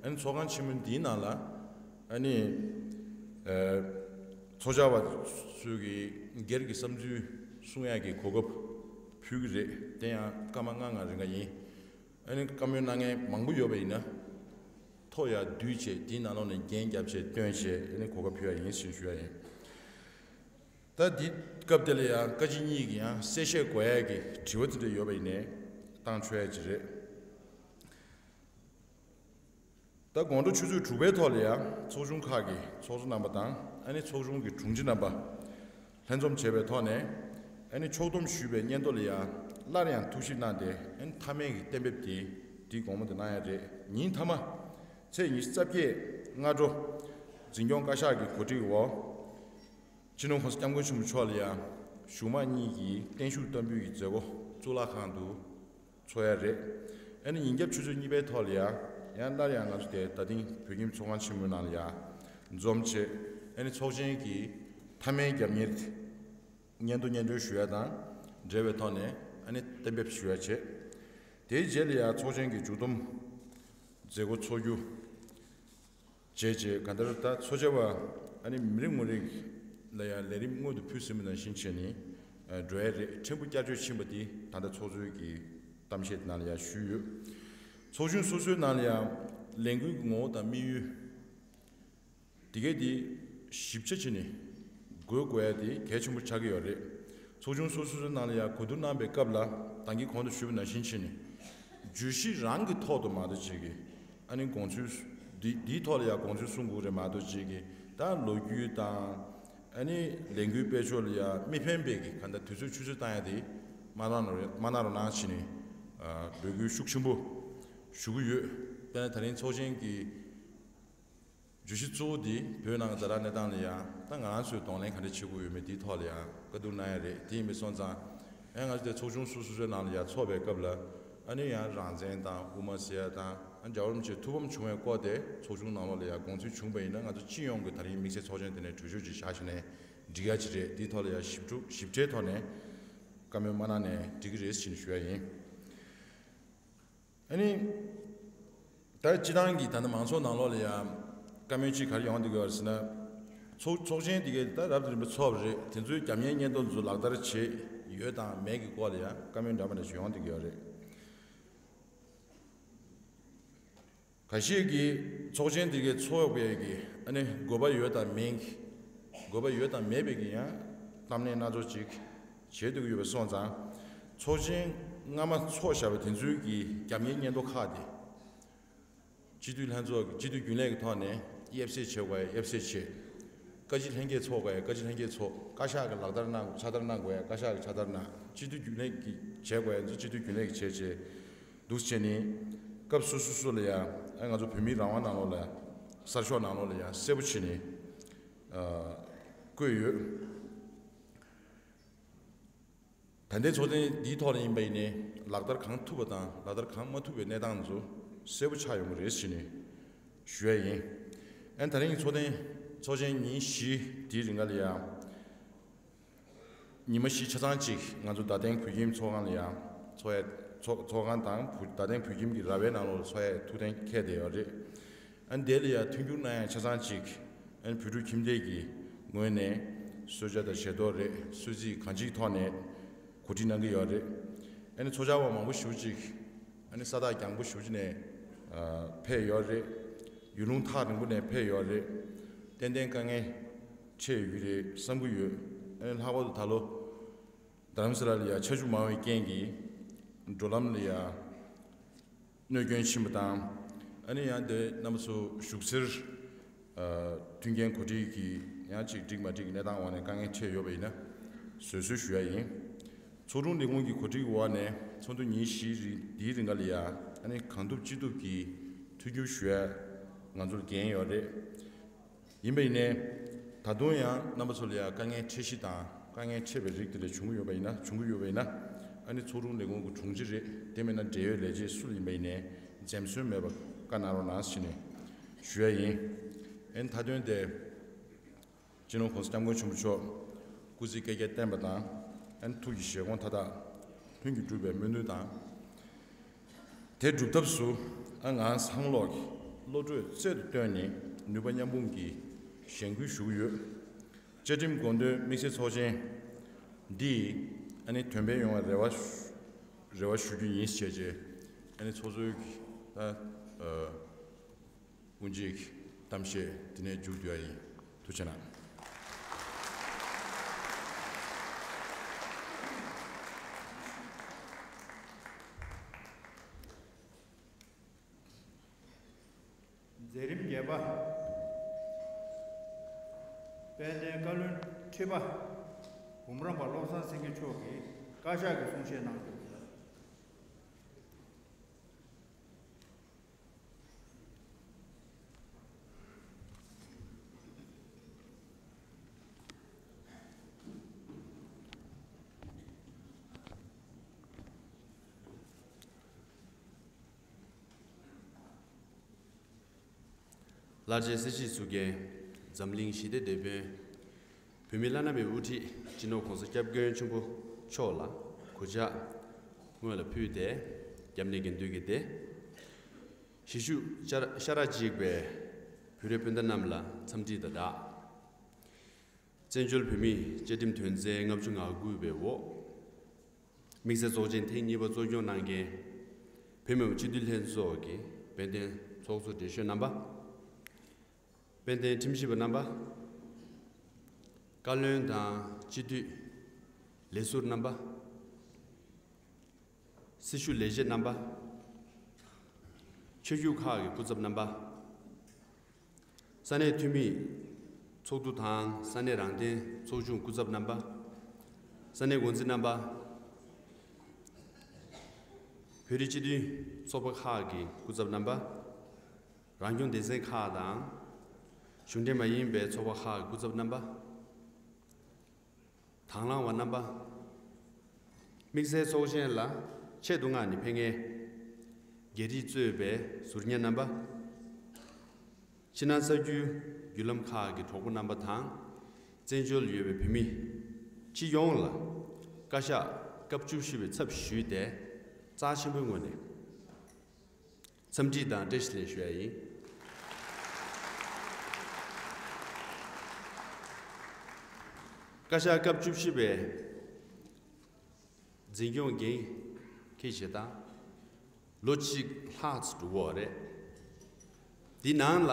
ཨ་ནི་ཚོགས་ཁང་ཆེན་མོ་འདིའི་ནང་ལ་ཨ་ནི་ཨ་ཚོགས་བཅར་བ་ཚོའི་གི་སྒེར་གྱི་བསམ་ཚུལ་གསུང་ཡག་གི་གོ་སྐབས་ཕུལ་གྱི་རེད། དེ་ཡང་སྐར་མ་ལྔ་ལྔ་རིང་ག་ཡིན། ཨ་ནི་བཀའ་མོལ་གནང་མཁན་མང་པོ་ཡོད་པ་ཡིན་ན་ཐོ་ཡར་བསྡུས་བྱས་དེའི་ནང་ལོགས་ནས་རྒྱན་བརྒྱབ་བྱས་བཏོན་བྱས་ཨ་ནི་གོ་སྐབས་ཕུལ་ཡག་ཡིན་ཞེས་ཞུ་ཡག་ཡིན། ད་འདི་སྐབས་དེ་ལ་ཡང་བཀའ་སྤྱི་གཉིས་ཀྱི་ཡང་གསལ་བཤད་དགོས་ཡ་གི་དྲི་བ་དེ་འདྲ་ཡོད་པ་ཡིན་ནའི་བཏང་ཆོག་ཡ་ཅིག་རེད། ད་དགོང་དྲོ་ཆུ་ཚོད་དྲུག་པའི་ཐོག་ལ་ཡང་ཚོགས་ཆུང་ཁག་གི་ཚོགས་གཙོ་རྣམ་པ་དང་ཨ་ནི་ཚོགས་ཆུང་གི་དྲུང་ཆེ་རྣམ་པ་ལྷན་འཛོམས་བྱས་པའི་ཐོག་ནས་ཨ་ནི་ཕྱོགས་བསྡོམས་ཞུས་པའི་སྙན་ཐོ་ལ་ཡང་སླར་ཡང་ཐུགས་ཞིབ་གནང་སྟེ་ཨ་ནི་མཐའ་མའི་གི་གཏན་འབེབས་དེ་དེའི་དགོང་མོ་དེ་གནང་ཡ་རེད། ཉིན་མཐའ་མ་ཚེས་ཉི་ཤུ་རྩ་བརྒྱད་སྔ་དྲོ་འཛིན་སྐྱོང་བཀའ་ཤག་གི་གོ་སྒྲིག་འོག་སྤྱི་ནོར་༸གོང་ས་༸སྐྱབས་མགོན་ཆེན་པོ་མཆོག་ལ་ཡང་གཞུག་མ་གཉིས་ཀྱི་བརྟན་བཞུགས་བསྟར་འབུལ་གྱི་མཛད་སྒོ་གཙུག་ལག་ཁང་དུ་འཚོགས་ཡ་རེད། ཨ་ནི་ཉིན་རྒྱབ་ཆུ་ཚོད་གཉིས་པའི་ཐོག་ལ་ཡང་ཡང་སླར་ཡང་ང་ཚོ་དེ་རྡ་སྟེང་བོད་ཁྱིམ་ཚོགས་ཁང་ཆེན་མོའི་ནང་ལ་ཡང་འཛོམས་བྱས། ཨ་ནི་ཚོགས་ཆེན་གྱི་མཐའ་མའི་རྒྱབ་གཉེར་སྙན་ཐོ་སྙན་སྒྲོན་ཞུ་ཡ་དང་འབྲེལ་བའི་ཐོག་ནས་ཨ་ནི་གཏན་འབེབས་ཞུ་ཡ་བྱས། དེའི་རྗེས་ལ་ཡང་ཚོགས་ཆེན་གྱི་མཇུག་བསྡོམས་མཛད་སྒོ་འཚོགས་རྒྱུ། བྱས་རྗེས་གང་ལྟར་ད་ཚོགས་བཅར་བ་ཨ་ནི་མི་རེ་ངོ་རེ་ལ་ཡང་ལས་རིམ་སྔོན་དུ་ཕུལ་ཟིན་པ་ནང་བཞིན་བྱས་ནས་འགྲོ་ཡ་རེད། ཕྲན་བུ་བསྐྱར་བཅོས་ཕྱིན་པ་དེ་ད་ལྟ་ཚོགས་གཙོའི་གི་གཏམ་བཤད་ནང་ལ་ཡང་ཞུས་ཡོད། ཚོགས་ཆུང་སོ་སོའི་ནང་ལ་ཡང་ལས་འགུལ་གྱི་ངོ་བོ་དང་དམིགས་ཡུལ་དེ་གས་དེ་ཞིབ་ཆ་བྱས་ནས་འགོད་དགོས་ཡ་དེ་གལ་ཆེན་པོ་ཆགས་ཀྱི་ཡོད་རེད། ཚོགས་ཆུང་སོ་སོ་སོའི་ནང་ལ་ཡང་གོ་བསྡུར་གནང་པའི་སྐབས་ལ་ད་གིན་གོང་དུ་ཞུས་པ་ནང་བཞིན་བྱས་ནས་བརྗོད་གཞི་རང་གི་ཐོག་ཏུ་མ་གཏོགས་ཅིག་གི་ཨ་ནི་དགོངས་ཚུལ་འདི་འདིའི་ཐོག་ལ་ཡང་དགོངས་ཚུལ་གསུང་དགོས་རེད་མ་གཏོགས་ཅིག་གི་ད་ལོ་རྒྱུས་དང་ཨ་ནི་ལས་འགུལ་སྤེལ་ཕྱོགས་ལ་ཡང་མི་ཕན་པའི་གི་ག་འདྲ་དུས་ཚོད་ཆུད་ཟོས་བཏང་ཡ་དེ་མ་གནང་རོགས་མ་གནང་རོགས་གནང་བྱས་ནས་འབོད་སྐུལ་ཤུགས་ཆེན་པོ་ཞུ་གི་ཡོད། དཔེར་ན་ད་རིང་ཚོགས་ཆེན་གྱི་བརྗོད་གཞི་གཙོ་བོ་འདི་བོད་ནང་གི་ཛ་དྲག་གནས་སྟངས་ལ་ཡང་ད་ང་རང་ཚོས་གདོང་ལེན་ག་འདྲ་བྱེད་དགོས་ཡོད་མེད་འདིའི་ཐོག་ལ་ཡང་བཀའ་བསྡུར་གནང་ཡ་རེད། དེ་ཡིན་པ་སོང་ཙང་ཨེ་ང་ཚོ་དེ་ཚོགས་ཆུང་སོ་སོ་སོའི་ནང་ལ་ཡང་ཚོགས་པའི་སྐབས་ལ་ཨ་ནི་ཡང་རང་བཙན་དང་དབུ་མ་ཟེར་ཡ་དང་ཨ་འདྲ་བོ་རིམ་བྱས་ཐུགས་ཕམ་བྱུང་བའི་སྐོར་དེ་ཚོགས་ཆུང་ནང་ལོགས་ལ་ཡང་དགོངས་ཚུལ་བྱུང་བ་ཡིན་ན་ང་ཚོ་སྤྱི་ཡོངས་ཀྱི་ད་རིང་དམིགས་བསལ་ཚོགས་ཆེན་དེ་ནས་གྲོས་ཆོད་ཅིག་བཞག་བྱས་ནས་འགྲིག་ཡ་ཅིག་རེད། འདིའི་ཐོག་ལ་ཡང་ཞིབ་ཕྲ་ཞིབ་ཕྲའི་ཐོག་ནས་བཀའ་མོལ་མ་གནང་ནས་འགྲིག་གི་རེད་ཟེར་ནས་ཞུ་ཡ་ཡིན། ཨ་ནི། ད་སྤྱི་བཏང་གི་ད་ལྟ་མང་ཚོགས་ནང་ལོགས་ལ་ཡང་བཀའ་མོལ་གཅིག་ག་རེ་ཡོང་བསྡད་ཀྱི་ཡོད་རེད་ཟེར་ན། ཚོགས་ཚོགས་ཆེན་དེ་གའི་ད་རབ་དང་རིམ་པ་ཚོགས་པ་རེད། དེ་ཚོའི་རྒྱབ་གཉེར་སྙན་ཐོ་ཚོ་ལག་བསྟར་བྱེད་ཡོད་དང་མེད་ཀྱི་སྐོར་ལ་ཡང་བཀའ་མོལ་འདྲ་མི་འདྲ་ཞིག་ཡོང་བསྡད་ཀྱི་ཡོད་རེད། ཁ་ཤས་ཀྱིས་ཚོགས་ཆེན་དེ་གའི་ཚོགས་པའི་གི་ཨ་ནི་དགོས་པ་ཡོད་དང་མེད་ཀྱི་དགོས་པ་ཡོད་དང་མེད་པའི་གི་ཡང་གཏམ་གླེང་སྣ་ཚོགས་ཅིག་བྱེད་འདོད་ཀྱི་ཡོད་པ་སོང་ཙང་། ཚོགས་ཆེན་སྔ་མ་ཚོགས་བཞག་པ་དེ་ཚོའི་གི་རྒྱབ་གཉེར་སྙན་ཐོ་ཁག་དེ་སྤྱི་འཐུས་ལྷན་ཚོགས་ཀྱི་སྤྱི་འཐུས་རྒྱུན་ལས་ཀྱི་ཐོག་ནས་དབྱེ་གསེས་བྱེད་དགོས་ཡ་དབྱེ་གསེས་བྱེད། བཀའ་སྤྱི་ལྷན་རྒྱས་ཚོགས་དགོས་ཡ་བཀའ་སྤྱི་ལྷན་རྒྱས་ཚོགས། བཀའ་ཤག་གི་ལག་བསྟར་གནང་དགོས་ཕྱག་བསྟར་གནང་དགོས་ཡ་བཀའ་ཤག་གི་ཕྱག་བསྟར་གནང་། སྤྱི་འཐུས་རྒྱུན་ལས་ཀྱི་བྱེད་དགོས་ཡ་ཚོ་སྤྱི་འཐུས་རྒྱུན་ལས་ཀྱི་བྱེད་བྱེད། འདུག་བྱས་ནས་སྐབས་སོ་སོ་སོ་ལ་ཡང་ཨ་ང་ཚོ་བོད་མིའི་རང་དབང་ནང་ལོགས་ལ་གསར་ཤོག་ནང་ལོགས་ལ་ཡང་གསལ་པོ་བྱས་ནས་ཨ་བཀོད་ཡོད། ད་ལྟའི་ཚོགས་ཐེངས་འདིའི་ཐོག་ལ་ཡིན་པ་ཡིན་ནའི་ལག་བསྟར་གང་ཐུབ་པ་དང་ལག་བསྟར་གང་མ་ཐུབ་པའི་གནས་སྟངས་ཚོ་གསལ་པོ་ཆགས་ཡོང་གི་རེད་ཟེར་ནས་ཞུ་ཡ་ཡིན། ཨ་ནི་ད་རིང་གི་ཚོགས་ཐེངས་ཚོགས་ཆེན་ཉིན་བཞི་དེའི་རིང་ག་ལ་ཡང་ཉི་མ་བཞི་ཆ་ཚང་གཅིག་ང་ཚོ་རྡ་སྟེང་བོད་ཁྱིམ་ཚོགས་ཁང་ལ་ཡང་ཚོགས་ཡ་ཚོགས་ཚོགས་ཁང་དང་བོད་རྡ་སྟེང་བོད་ཁྱིམ་གྱི་ར་བའི་ནང་ལོགས་ལ་ཚོགས་ཡ་ཐུགས་གཏན་འཁེལ་བསྡད་ཡོད་རེད། ཨ་ནི་དེ་ལ་ཡང་མཐུན་འགྱུར་གནང་ཡ་ཆ་ཚང་གཅིག་ཨ་ནི་བོད་ཕྲུག་ཁྱིམ་སྡེ་གི་ངོས་ནས་གསོལ་ཇ་དང་ཞལ་ཏོག་རེད། གསོལ་ཚིགས་གང་ཅིའི་ཐོག་ནས་གོ་སྒྲིག་གནང་གི་ཡོད་རེད། ཨ་ནི་ཚོགས་བཅར་བ་མང་པོ་ཞེ་པོ་ཅིག་ཨ་ནི་ས་ཐག་རྒྱང་པོ་ཞེ་པོ་ཅིག་ནས་ཨ་ཕེབས་ཡོད་རེད། ཡུལ་ལུང་ཐག་རིང་པོ་ནས་ཕེབས་ཡོད་རེད། ཏན་ཏན་དཀའ་ངལ་འཕྲད་ཡོད་ཀྱི་རེད་བསམ་གྱི་ཡོད། ཨ་ནི་ལྷག་པར་དུ་ད་ལོ་རྡ་རམ་ས་ལ་ལ་ཡ་ཆར་ཆུ་མང་བའི་རྐྱེན་གྱིས་འགྲོ་ལམ་ལ་ཡ་གནོད་སྐྱོན་ཕྱིན་པ་དང་། ཨ་ནི་ཡང་དེ་རྣམ་པ་ཚོ་བཞུགས་སའི་ཨ་མཐུན་རྐྱེན་གོ་སྒྲིག་གི་ཡང་ཅིག་འགྲིག་མ་འགྲིག་གི་གནས་སྟངས་འོག་ནས་དཀའ་ངལ་འཕྲད་ཡོད་པ་ཡིན་ན་བཟོད་གསོལ་ཞུ་ཡ་ཡིན། ཚོགས་དྲུང་ལས་ཁུངས་ཀྱི་གོ་སྒྲིག་འོག་ནས་ཚོགས་འདུ་ཉིན་བཞིའི་རིང་འདིའི་རིང་ག་ལ་ཡ་ཨ་ནི་གང་ཐུབ་ཅི་ཐུབ་ཀྱིས་མཐུན་འགྱུར་ཞུ་ཡ་ང་ཚོར་འགན་ཡོད་རེད། ཡིན་པ་ཡིན་ནའི། ད་དུང་ཡང་རྣམ་པ་ཚོ་ལ་ཡང་དཀའ་ངལ་འཕྲད་གཞི་དང་དཀའ་ངལ་འཕྲད་པའི་རིགས་དེ་འདྲ་བྱུང་གི་ཡོད་པ་ཡིན་ན་བྱུང་གི་ཡོད་པ་ཡིན་ན། ཨ་ནི་ཚོགས་དྲུང་ལས་ཁུངས་ཀྱི་དྲུང་ཆེ་རེད། དེ་མིན་ན་འབྲེལ་ཡོད་ལས་བྱེད་སུ་ལ་ཡིན་པ་ཡིན་ནའི་འཛེམ་ཟོན་མེད་པར་བཀའ་གནང་རོགས་གནང་ཞེས་ནས་ཞུ་ཡ་ཡིན། ཨ་ནི་མཐའ་དོན་དེ། སྤྱི་ནོར་༸གོང་ས་༸སྐྱབས་མགོན་ཆེན་པོ་མཆོག་སྐུ་ཚེ་བསྐལ་བརྒྱར་བརྟན་པ་དང་། ཨ་ནི་ཐུགས་ཀྱི་བཞེད་དགོངས་མཐའ་དག་ལྷུན་གྱིས་འགྲུབ་པའི་སྨོན་འདུན་དང་། དེ་སྒྲུབ་ཐབས་སུ་ཨ་ང་སང་ལོག་གི་བློ་གྲོས་རྩལ་དུ་བཏོན་ནས་ནུས་པ་མཉམ་སྤུངས་ཀྱིས་གཞེན་སྐུལ་ཞུ་གི་ཡོད། བཅའ་ཁྲིམས་དགོངས་དོན་དམིགས་བསལ་ཚོགས་ཆེན་འདིས་ཨ་ནི་དོན་ཕན་ཡོང་བའི་རེ་བ་ཞུ་རེ་བ་ཞུ་རྒྱུ་ཡིན་ཞེས་བྱས་ཨ་ནི་ཚོགས་གཙོའི་གི་ད་ཨ། དབུ་འབྱེད་ཀྱི་གཏམ་བཤད་འདི་ནས་མཇུག་བསྡུ་ཡ་ཡིན། ཐུགས་རྗེ་གནང་། པ། དཔལ་ལྡན་བཀའ་བློན་ཁྲི་པ་འབུམ་རམས་པ་བློ་བཟང་སེང་གེ་མཆོག་གིས་བཀའ་ཤག་གི་གསུང་བཤད་གནང་རྒྱུ། ལྷར་བཅས་སྲིད་ཞིའི་གཙུག་རྒྱན། འཛམ་གླིང་ཞི་བདེའི་དེད་དཔོན། བོད་མི་བླ་ན་མེད་པའི་དབུ་ཁྲིད་སྤྱི་ནོར་༸གོང་ས་༸སྐྱབས་མགོན་ཆེན་པོ་མཆོག་ལ་གུས་ཕྱག་སྔོན་ལ་ཕུལ་ཏེ། སྐྱབས་གནས་དགེ་འདུན་གྱི་སྡེ། གཞིས་བཞུགས་ཤ་ཤ་ཁྲག་གཅིག་པའི་བོད་རིགས་སྤུན་ཟླ་རྣམས་ལ་འཚམས་འདྲི་དང་སྦྲགས། བཙན་བྱོལ་བོད་མིའི་བཅའ་ཁྲིམས་དོན་ཚན་ལྔ་བཅུ་ང་དགུ་པའི་འོག་དམིགས་བསལ་ཚོགས་ཆེན་ཐེངས་གཉིས་པ་གཙོ་སྐྱོང་གནང་མཁན་བོད་མི་མང་སྤྱི་འཐུས་ལྷན་ཚོགས་ཀྱི་དཔལ་ལྡན་ཚོགས་གཙོ་བགྲེས་གཞོན་རྣམ་པ། དཔལ་ལྡན་ཁྲིམས་ཞིབ་པ་རྣམ་པ། བཀའ་བློན་དང་སྤྱི་འཐུས་ལས་ཟུར་རྣམ་པ། སྲི་ཞུ་ལས་བྱེད་རྣམ་པ། ཆོས་བརྒྱུད་ཁག་གི་སྐུ་ཚབ་རྣམ་པ། ས་གནས་འཐུས་མིའི་ཚོགས་འདུ་དང་ས་གནས་རང་བདེན་ཚོགས་ཆུང་སྐུ་ཚབ་རྣམ་པ། ས་གནས་འགོ་འཛིན་རྣམ་པ། བོད་རིགས་སྤྱི་མཐུན་ཚོགས་པ་ཁག་གི་སྐུ་ཚབ་རྣམ་པ། རང་སྐྱོང་སྡེ་ཚན་ཁག་དང་། གཞུང་འབྲེལ་མ་ཡིན་པའི་ཚོགས་པ་ཁག་གི་སྐུ་ཚབ་རྣམ་པ། དང་བླངས་པ་རྣམ་པ། དམིགས་བསལ་ཚོགས་ཆེན་ལ་ཆེད་དུ་མངགས་ནས་ཕེབས་མཁན་རྒྱ་རིགས་གཙོས་པའི་ཟུར་ཉན་རྣམ་པ། ཕྱི་ནང་གསར་འགྱུར་བརྒྱུད་ལམ་ཁག་གི་གྲོགས་པོ་རྣམ་པ་དང་། བཙན་བྱོལ་ཡོད་པའི་བོད་མི་སྤྱི་ཡོངས་ལ་བཀའ་ཤག་སྐབས་བཅུ་བཞི་པའི་ཚབ་ཞུས་ཏེ། རྩ་ཆེན་པོའི་ངོས་ནས་འཚམས་འདྲི་དང་བཀྲ་ཤིས་བདེ་ལེགས་ཞུ་ཡ་ཡིན། བཀའ་ཤག་སྐབས་བཅུ་བཞི་པའི་འཛིན་སྐྱོང་འགན་འཁྱེར་བྱེད་སྟངས་ལོ་གཅིག་ལྷག་ཙམ་འགྲོ་གི་ཡོད་རེད། འདི་ནང་ལ་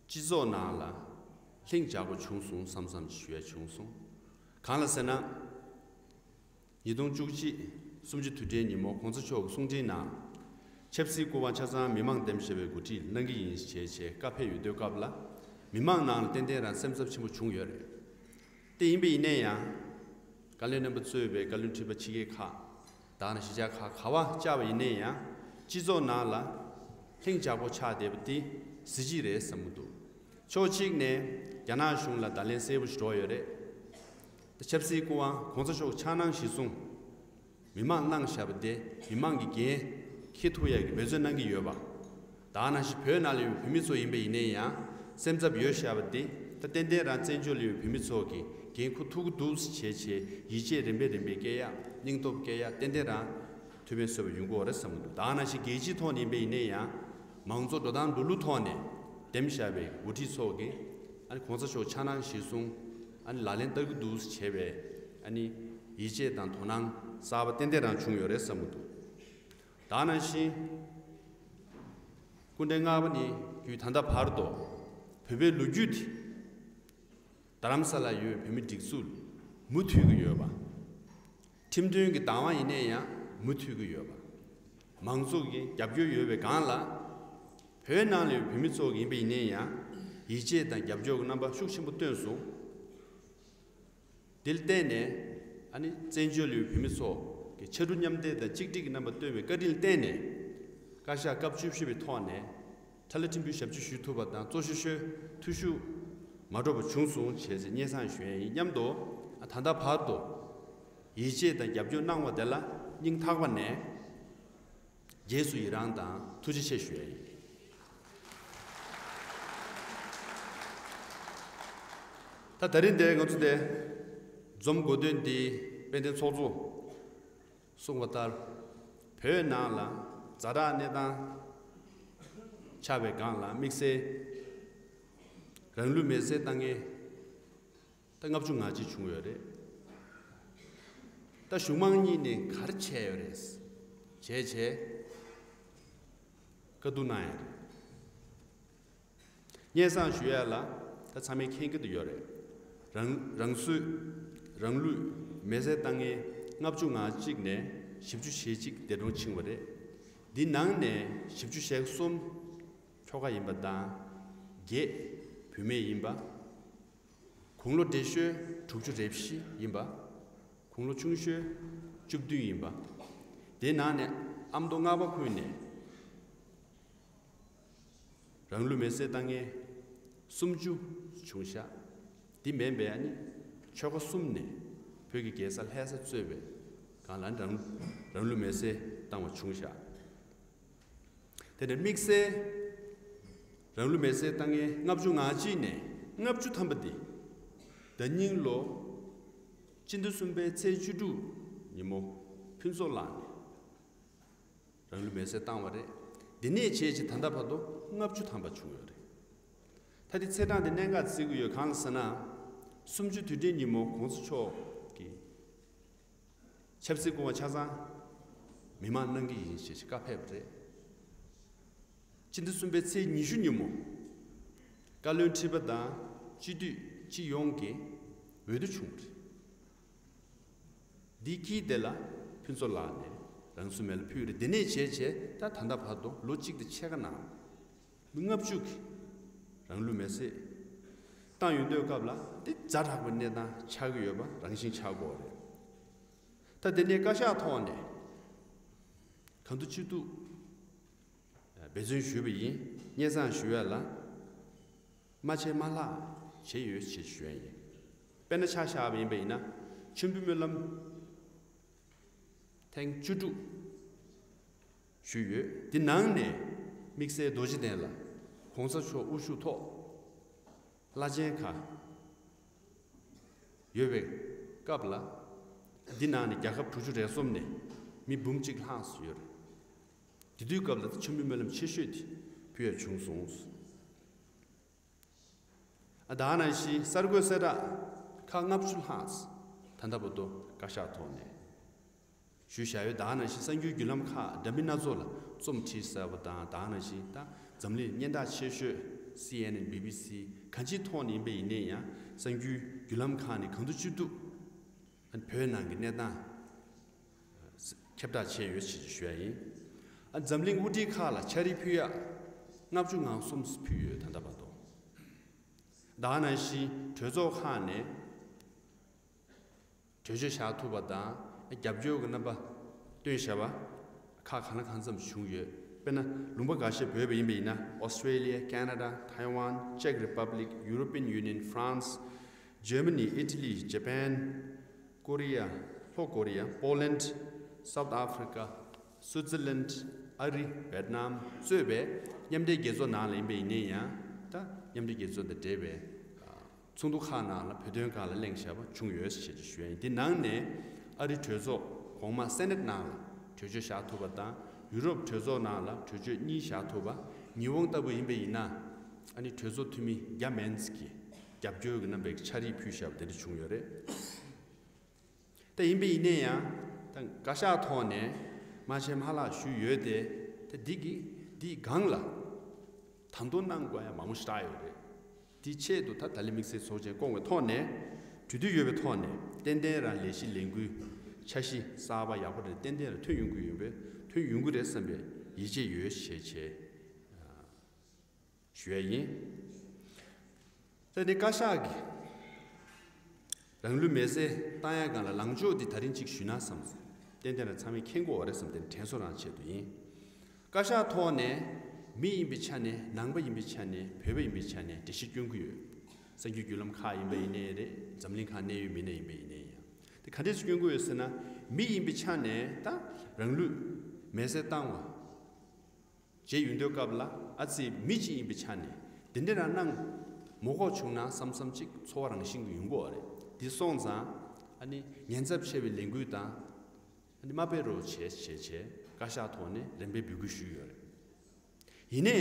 སྤྱི་ཚོགས་ནང་ལ་ལྷིང་འཇགས་པོ་བྱུང་སོང་བསམ་བསམ་ཞུ་ཡ་བྱུང་སོང་། གང་ལ་ཟེར་ན། ཉིས་སྟོང་བཅུ་གཅིག་གསུམ་བཅུ་དུས་དྲན་ཉིན་མོ་༸གོང་ས་མཆོག་གི་གསུང་འཕྲིན་ནང་། ཆབ་སྲིད་སྐུ་དབང་ཆ་ཚང་མི་མང་འདེམས་བྱས་པའི་འགོ་ཁྲིད་གནང་གི་ཡིན་ཞེས་བྱས་བཀའ་ཕེབས་ཡོད་དུས་སྐབས་ལ། མི་མང་ནང་ལ་ཏན་ཏན་རང་སེམས་འཚབ་ཆེན་པོ་བྱུང་ཡོད་རེད། དེ་ཡིན་པ་ཡིན་ན་ཡང་། བཀའ་བློན་རྣམ་པ་གཙོས་པའི་བཀའ་བློན་ཁྲི་པ་ཕྱི་རྒྱལ་ཁག་དང་། གཞིས་ཆགས་ཁག་ག་པར་བཅར་བ་ཡིན་ན་ཡང་། སྤྱི་ཚོགས་ནང་ལ་ལྷིང་འཇགས་པོ་ཆགས་བསྡད་པ་དེ་གཟི་བརྗིད་རེད་བསམ་གྱི་འདུག་ཕྱོགས་གཅིག་ནས་རྒྱ་ནག་གཞུང་ལ་བརྡ་ལན་གསལ་པོ་ཞིག་སྒྲོག་ཡོད་རེད། ད་ཆབ་སྲིད་སྐུ་དབང་༸གོང་ས་མཆོག་འཆར་སྣང་གཞིར་བཟུང་། མི་མང་གནང་བཞག་པ་དེ་མི་མང་གི་འགན་འཁྱེར་ཐུབ་ཡག་གི་འབད་བརྩོན་གནང་གི་ཡོད་པ། ད་ག་ནང་བཞིན་བོད་ནང་ལ་ཡོད་པའི་བོད་མི་ཚོ་ཡིན་པ་ཡིན་ན་ཡང་། སེམས་འཚབ་ཡོད་བཞག་པ་དེ་ད་ཏན་ཏན་རང་བཙན་བྱོལ་ལ་ཡོད་པའི་བོད་མི་ཚོ་གིས་འགན་འཁུར་ཐུབ་ཀྱི་འདུག་ཟེར་བྱས་བྱས་ཡིད་ཆེས་རིམ་པས་རིམ་པས་སྐྱེ་ཡག་སྙིང་སྟོབས་སྐྱེ་ཡག་ཏན་ཏན་རང་ཐུགས་ཕན་གསོས་པ་ཡོང་གི་ཡོད་རེད་བསམ་གྱི་འདུག་ད་ག་ནང་བཞིན་རྒྱལ་སྤྱིའི་ཐོག་ནས་ཡིན་པ་ཡིན་ན་ཡང་། མང་གཙོ་འགྲོ་སྟངས་འགྲོ་ལུགས་ཐོག་ནས་འདེམས་བཞག་པའི་འགོ་ཁྲིད་ཚོ་གིས་ཨ་ནི་༸གོང་ས་མཆོག་འཆར་སྣང་གཞིར་བཟུང་ཨ་ནི་ལག་ལེན་བསྟར་གྱི་འདུག་ཟེར་བྱས་པའི་ཨ་ནི་ཡིད་ཆེས་དང་དོ་སྣང་གསར་པ་ཏན་ཏན་རང་བྱུང་ཡོད་རེད་བསམ་གྱི་འདུག་ད་ག་ནང་བཞིན་སྐུ་ཕྲེང་ལྔ་པ་ནས་བརྒྱུད་ད་ལྟ་བར་དུ་བོད་པའི་ལོ་རྒྱུས་དེ། རྡ་རམ་ས་ལར་ཡོད་བོད་མི་སྒྲིག་འཛུགས་མུ་མཐུད་ཀྱི་ཡོད་པ། ཁྲིམས་མཐུན་གྱི་བདག་དབང་ཡིན་ན་ཡང་མུ་མཐུད་ཀྱི་ཡོད་པ། མང་ཚོགས་ཀྱི་རྒྱབ་སྐྱོར་ཡོད་པའི་སྒང་ལ། བོད་ནང་ལ་ཡོད་བོད་མི་ཚོ་ཡིན་པ་ཡིན་ན་ཡང་ཡིད་ཆེས་དང་རྒྱབ་སྐྱོར་གྱི་རྣམ་པ་ཤུགས་ཆེན་པོ་བཏོན་སོང་། དེ་ལ་བརྟེན་ནས་ཨ་ནི་བཙན་བྱོལ་ཡོད་བོད་མི་ཚོ་གི་ཕྱར་གྲུ་མཉམ་འདེགས་དང་གཅིག་སྒྲིལ་གྱི་རྣམ་པ་བཏོན་པའི་བཀའ་དྲིན་ལ་བརྟེན་ནས། བཀའ་ཤག་སྐབས་བཅུ་བཞི་པའི་ཐོག་ནས། ཁྲ་ལ་ཁྲིམས་དཔོན་ཞབས་ཕྱི་ཞུ་ཐུབ་པ་དང་གཙོ་ཤོས་ཤོས་འཐུས་ཤོར་མ་འགྲོ་བ་བྱུང་སོང་བྱས་ཚེ་སྙན་སེང་ཞུ་ཡས་ཡིན་སྙམ་དུ། ད་ལྟ་བར་དུ་ཡིད་ཆེས་དང་རྒྱབ་སྐྱོར་གནང་བ་དེ་ལ་སྙིང་ཐག་པ་ནས་རྗེས་སུ་ཡི་རང་དང་ཐུགས་རྗེ་ཆེ་ཞུ་ཡས་ཡིན། ད་ད་རིང་འདིར་ང་ཚོ་འདིར་འཛོམས་དགོས་དོན་འདི་དཔལ་ལྡན་ཚོགས་གཙོ། གསུངས་པ་ལྟར། བོད་ནང་ལ་ཛ་དྲག་གནས་སྟངས་ཆགས་པའི་སྒང་ལ་དམིགས་བསལ་རང་ལུས་མེར་སྲེག་བཏང་མཁན་ད་ལྔ་བཅུ་ང་གཅིག་བྱུང་ཡོད་རེད། ད་གཞུང་མང་གཉིས་ནས་ག་རེ་བྱས་ཡོད་རེད། བྱས་བྱས་བཀའ་བསྡུར་གནང་ཡོད་རེད། སྙན་སེང་ཞུ་ཡ་ལ་ད་ཚང་མས་མཁྱེན་གྱི་འདུག་ཡོད་རེད། རང་རང་སོའི་རང་ལུས་མེར་སྲེག་བཏང་མཁན་ལྔ་བཅུ་ང་གཅིག་ནས་བཞི་བཅུ་ཞེ་གཅིག་འདས་གྲོངས་ཕྱིན་པ་རེད། འདི་ནང་ནས་བཞི་བཅུ་ཞེ་གསུམ་ ཁྱོ་ག་ཡིན་པ་དང་། བརྒྱད་བུད་མེད་ཡིན་པ། དགུང་ལོ་བགྲེས་ཤོས་དྲུག་ཅུ་རེ་བཞི་ཡིན་པ། དགུང་ལོ་ཆུང་ཤོས་བཅུ་བདུན་ཡིན་པ། དེའི་ནང་ནས་ཨ་མདོ་རྔ་པ་ཁུལ་ནས་རང་ལུས་མེར་སྲེག་བཏང་མཁན་སུམ་ཅུ་བྱུང་ཤག་དེ་མིན་པའི་ཨ་ནི་ཆོལ་ཁ་གསུམ་ནས་བོད་ཀྱི་རྒྱལ་ས་ལྷ་ས་གཙོས་པའི་སྒང་ལ་རང་རང་ལུས་མེར་སྲེག་བཏང་བ་བྱུང་ཤག་དེ་ནས་དམིགས་བསལ་རང་ལུས་མེར་སྲེག་བཏང་མཁན་ལྔ་བཅུ་ང་གཅིག་ནས་ལྔ་བཅུ་ཐམ་པ་འདི་ཟླ་ཉིན་ལོ་སྤྱི་ཟླ་གསུམ་པའི་ཚེས་བཅུ་དྲུག་ཉིན་མོ་ཕུན་ཚོགས་ལགས་ནས་རང་ལུས་མེར་སྲེག་བཏང་བ་རེད། འདི་ནས་བྱས་ཀྱི་ད་ལྟ་བར་དུ་ལྔ་བཅུ་ཐམ་པ་བྱུང་ཡོད་རེད། ད་དེ་ཚེས་གྲངས་དེ་གནད་འགག་བརྩི་གི་ཡོད་གང་ལ་ཟེར་ན། སུམ་ཅུ་དུས་དྲན་ཉིན་མོ་གོང་ས་མཆོག་གིས་ཆབ་སྲིད་སྐུ་དབང་ཆ་ཚང་མི་མང་གནང་གི་ཡིན་ཞེས་བཀའ་ཕེབས་པ་རེད། སྤྱི་ཟླ་གསུམ་པའི་ཚེས་ཉི་ཤུ་ཉིན་མོ་བཀའ་བློན་ཁྲི་པ་དང་སྤྱི་འཐུས་སྤྱི་ཡོངས་ཀྱི་འོས་བསྡུ་བྱུང་བ་རེད། འདི་དཀྱིལ་དེ་ལ་ཕུན་ཚོགས་ལགས་ནས་རང་སྲུང་མེ་ལ་ཕུལ་རེད། འདི་ནས་བྱས་བྱས་ད་ད་ལྟ་བར་དུ་ལོ་གཅིག་དང་ཕྱེད་ཀ་ནང་མི་ལྔ་བཅུ་གིས་རང་ལུས་མེར་སྲེག་བཏང་ཡོང་དུས་སྐབས་ལ་འདི་ཛ་དྲག་པའི་གནས་སྟངས་ཆགས་ཀྱི་ཡོད་པ་རང་བཞིན་ཆགས་ཀྱི་ཡོད་རེད། ད་དེ་ནས་བཀའ་ཤག་ཐོག་ནས་གང་ཐུབ་ཅི་ཐུབ་འབད་བརྩོན་ཞུས་པ་ཡིན། སྙན་སེང་ཞུ་ཡ་ལ་མ་བྱས་མ་ལྷག་བྱས་ཡོད་ཅེས་ཞུ་ཡ་ཡིན། དཔེར་ན་ཆ་བཞག་པ་ཡིན་པ་ཡིན་ན་མཆོད་འབུལ་སྨོན་ལམ་ཐེངས་བཅུ་དྲུག་ཞུས་ཡོད། འདི་ནང་ནས་དམིགས་བསལ་རྡོ་རྗེ་གདན་ལ་གོང་ས་མཆོག་དབུ་བཞུགས་ཐོག་བླ་ཆེན་ཁག་ཡོད་པའི་སྐབས་ལ་འདི་ནང་ནས་རྒྱལ་ཁབ་དྲུག་ཅུ་རེ་གསུམ་ནས་མི་འབུམ་གཅིག་ལྷག་ཙམ་ཡོད་རེད། དེ་དུས་སྐབས་ལ་མཆོད་འབུལ་སྨོན་ལམ་ཆེ་ཤོས་དེ་ཕུལ་ཡ་བྱུང་སོང་། ཨ་ད་ནང་བཞིན་གསར་འགོད་གསལ་བསྒྲགས་ཁག་ལྔ་བཅུ་ལྷག་ད་ལྟ་བར་དུ་བཀའ་ཤག་ཐོག་ནས་ཞུས་བཞག་ཡོད། ད་ནང་བཞིན་གསར་འགྱུར་བརྒྱུད་ལམ་ཁག་འདྲ་མིན་སྣ་ཚོགས་ལ་རྩོམ་བྲིས་ཟེར་བ་དང་། ད་ནང་བཞིན་ད་འཛམ་གླིང་སྙན་གྲགས་ཆེ་ཤོས་སི་ཨེན་ཨེན། བི་བི་སི་གང་ཅིའི་ཐོག་ནས་ཡིན་པ་ཡིན་ནའི་ཡང་གསར་འགྱུར་བརྒྱུད་ལམ་ཁག་ནས་གང་ཐུབ་ཅི་ཐུབ་ཨ་ནི་བོད་ནང་གི་གནས་སྟངས་ཁྱབ་བསྒྲགས་བྱས་ཡོད་ཅེས་ཞུ་ཡ་ཡིན། ཨ་འཛམ་གླིང་དབུ་ཁྲིད་ཁག་ལ་ཕྱག་བྲིས་ཕུལ་ཡ་ལྔ་བཅུ་ང་གསུམ་ཕུལ་ཡོད་ད་ལྟ་བར་དུ། ད་ནང་བཞིན་གྲོས་ཚོགས་ཁག་ནས་གྲོས་ཆོད་བཞག་ཐུབ་པ་དང་རྒྱབ་སྐྱོར་གྱི་རྣམ་པ་སྟོན་བཞག་པ་ཁག་གང་ལ་གང་འཚམ་བྱུང་ཡོད། དཔེར་ན་ལུང་པ་འགའ་ཤས་བོད་པ་ཡིན་པ་ཡིན་ན་Australia, Canada, Taiwan, Czech Republic, European Union, France, Germany, Italy, Japan, Korea, ལྷོ་ཀོ་རི་ཡ། Poland, South Africa, Switzerland, ཨ་རི། Vietnam གཙོས་པའི་མཉམ་འབྲེལ་རྒྱལ་ཚོགས་ནང་ལ་ཡིན་པ་ཡིན་ནའི་ཡང་ད་མཉམ་འབྲེལ་རྒྱལ་ཚོགས་དང་འབྲེལ་བའི་ཚོགས་འདུ་ཁག་ནང་ལ་བོད་དོན་སྒང་ལ་གླེང་བཞག་པ་བྱུང་ཡོད་ཅེས་ཞུ་ཡ་ཡིན། འདི་ནང་ནས་ཨ་རི་གྲོས་ཚོགས་གོང་མ་སེ་ནེ་ཊི་ནང་ལ་གྲོས་ཆོད་བཞག་ཐུབ་པ་དང་། ཡུ་རོབ་གྲོས་ཚོགས་ནང་ལ་གྲོས་ཆོད་གཉིས་བཞག་ཐུབ་པ། ཉི་ཧོང་ལྟ་བུ་ཡིན་པ་ཡིན་ན་ཨ་ནི་གྲོས་ཚོགས་འཐུས་མི་བརྒྱ་མན་ཙམ་གྱིས་རྒྱབ་སྐྱོར་གྱི་རྣམ་པའི་ཕྱག་བྲིས་ཕུལ་བཞག་པ་དེ་འདྲ་བྱུང་ཡོད་རེད། ད་ཡིན་པ་ཡིན་ནའི་ཡང་ད་བཀའ་ཤག་ཐོག་ནས་མ་བྱས་མ་ལྷག་ཞུས་ཡོད་དེ། ད་འདི་གི་འདིའི་སྒང་ལ་ད་དུང་གནང་དགོས་ཡ་མང་པོ་ཞེ་དྲག་ཡོད་རེད། དེའི་ཆེད་དུ་ད་ད་ལན་དམིགས་བསལ་ཚོགས་ཆེན་བསྐོང་བའི་ཐོག་ནས་གྲོས་བསྡུར་ཡོད་པའི་ཐོག་ནས་ཏན་ཏན་རང་ལས་གཞི་ལས་འགུལ་འཆར་གཞི་གསར་པ་ཡག་པོ་རེ་ཏན་ཏན་རང་ཐོན་ཡོང་གི་ཡོད་པས། ཐོན་ཡོང་གི་རེད་བསམ་པའི་ཡིད་ཆེས་ཡོད་ཞེས་བྱས། ཞུ་ཡ་ཡིན། ད་དེ་བཀའ་ཤག་གིས་རང་ལུས་མེར་སྲེག་བཏང་ཡ་སྒང་ལ་ལངས་ཕྱོགས་འདི་ད་རིང་གཅིག་ཞུས་ན་བསམ། ཏན་ཏན་རང་ཚང་མས་མཁྱེན་གྱི་ཡོད་རེད་བསམ། དེ་ནི་དྲན་གསོ་རང་ཆེད་དུ་ཡིན། བཀའ་ཤག་ཐོག་ནས་མི་ཡིན་པའི་ཆ་ནས། ནང་པ་ཡིན་པའི་ཆ་ནས། བོད་པ་ཡིན་པའི་ཆ་ནས་འགྲེལ་བཤད་སྐྱོན་གྱི་ཡོད། གསར་འགྱུར་བརྒྱུད་ལམ་ཁག་ཡིན་པ་ཡིན་ནའི་རེད། འཛམ་གླིང་ཁག་གནད་ཡོད་མི་སྣ་ཡིན་པ་ཡིན་ནའི་ཡང་། དེ་ག་འདྲས་སྐྱོན་གྱི་ཡོད་ཟེར་ན། མི་ཡིན་པའི་ཆ་ནས་ད་རང་ལུས་མེར་སྲེག་བཏང་བ་བྱས་ཡོང་དུས་སྐབས་ལ། ཨ་ཙི་མི་གཅིག་ཡིན་པའི་ཆ་ནས་དེ་འདྲ་རང་གནང་མ་དགོས་བྱུང་ན་བསམ་བསམ་ཅིག་ཚོར་བ་རང་བཞིན་གྱིས་ཡོང་གི་ཡོད་རེད། དེ་སོང་ཙང་ཨ་ནི་ཉེན་ཚབས་ཆེ་བའི་ལས་འགུལ་དང་ཨ་ནི་མ་སྤེལ་རོགས་བྱས་བྱས་བྱས་བཀའ་ཤག་ཐོག་ནས་རན་པའི་འབོད་སྐུལ་ཞུས་ཡོད་རེད། ཡིན་ནའི་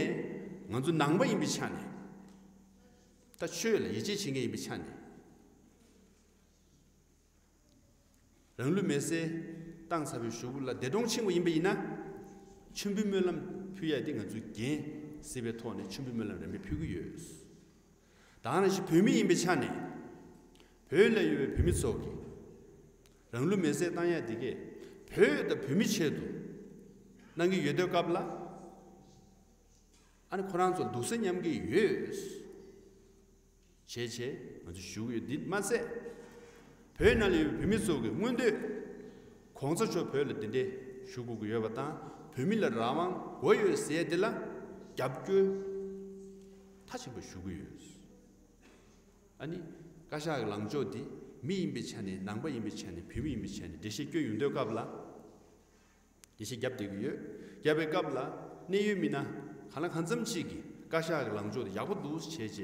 ང་ཚོ་ནང་པ་ཡིན་པའི་ཆ་ནས། ད་ཆོས་ལ་ཡིད་ཆེས་བྱེད་མཁན་ཡིན་པའི་ཆ་ནས། རང་ལུས་མེར་སྲེག་བཏང་ཚར་བའི་གཞུག་གུ་ལ་འདས་གྲོངས་ཕྱིན་པ་ཡིན་པ་ཡིན་ན། མཆོད་འབུལ་སྨོན་ལམ་ཕུལ་ཡ་དེ་ང་ཚོས་འགན་གཟིགས་པའི་ཐོག་ནས་མཆོད་འབུལ་སྨོན་ལམ་རིམ་པས་ཕུལ་གྱི་ཡོད། ད་ག་ནང་བཞིན་བོད་མི་ཡིན་པའི་ཆ་ནས་བོད་ལ་ཡོད་པའི་བོད་མི་ཚོ་གིས་རང་ལུས་མེར་སྲེག་བཏང་ཡ་དེ་གས་བོད་དང་བོད་མི་ཆེད་དུ་གནང་གི་ཡོད་དུས་སྐབས་ལ། ཨ་ནི་ཁོ་རང་ཚོ་འདུག་སེ་མཉམ་གི་ཡོད། བྱས་བྱས་ང་ཚོ་ཞུ་གི་ཡོད། འདི་མ་ཟད། བོད་ནང་ལ་ཡོད་པའི་བོད་མི་ཚོ་གི་མངོན་འདོད། གོང་ས་མཆོག་བོད་ལ་གདན་འདྲེན་ཞུ་དགོས་ཀྱི་ཡོད་པ་དང་། བོད་མི་ལ་རང་དབང་དགོས་ཡོད་ཟེར་དེ་ལ་རྒྱབ་སྐྱོར་མཐའ་ཕྱིན་པ་ཞུ་གི་ཡོད། ཨ་ནི་བཀའ་ཤག་གི་ལངས་ཕྱོགས་འདི་མི་ཡིན་པའི་ཆ་ནས། ནང་པ་ཡིན་པའི་ཆ་ནས། བོད་མི་ཡིན་པའི་ཆ་ནས་འགྲེལ་བཤད་སྐྱོན་ཡོང་དུས་སྐབས་ལ། འགྲེལ་བཤད་བརྒྱབ་བསྡད་ཀྱི་ཡོད། བརྒྱབ་པའི་སྐབས་ལ་གནད་ཡོད་མི་སྣ་གང་ལ་གང་འཚམ་ཅིག་གིས་བཀའ་ཤག་གི་ལངས་ཕྱོགས་དེ་ཡག་པོ་འདུག་བྱས་བྱས་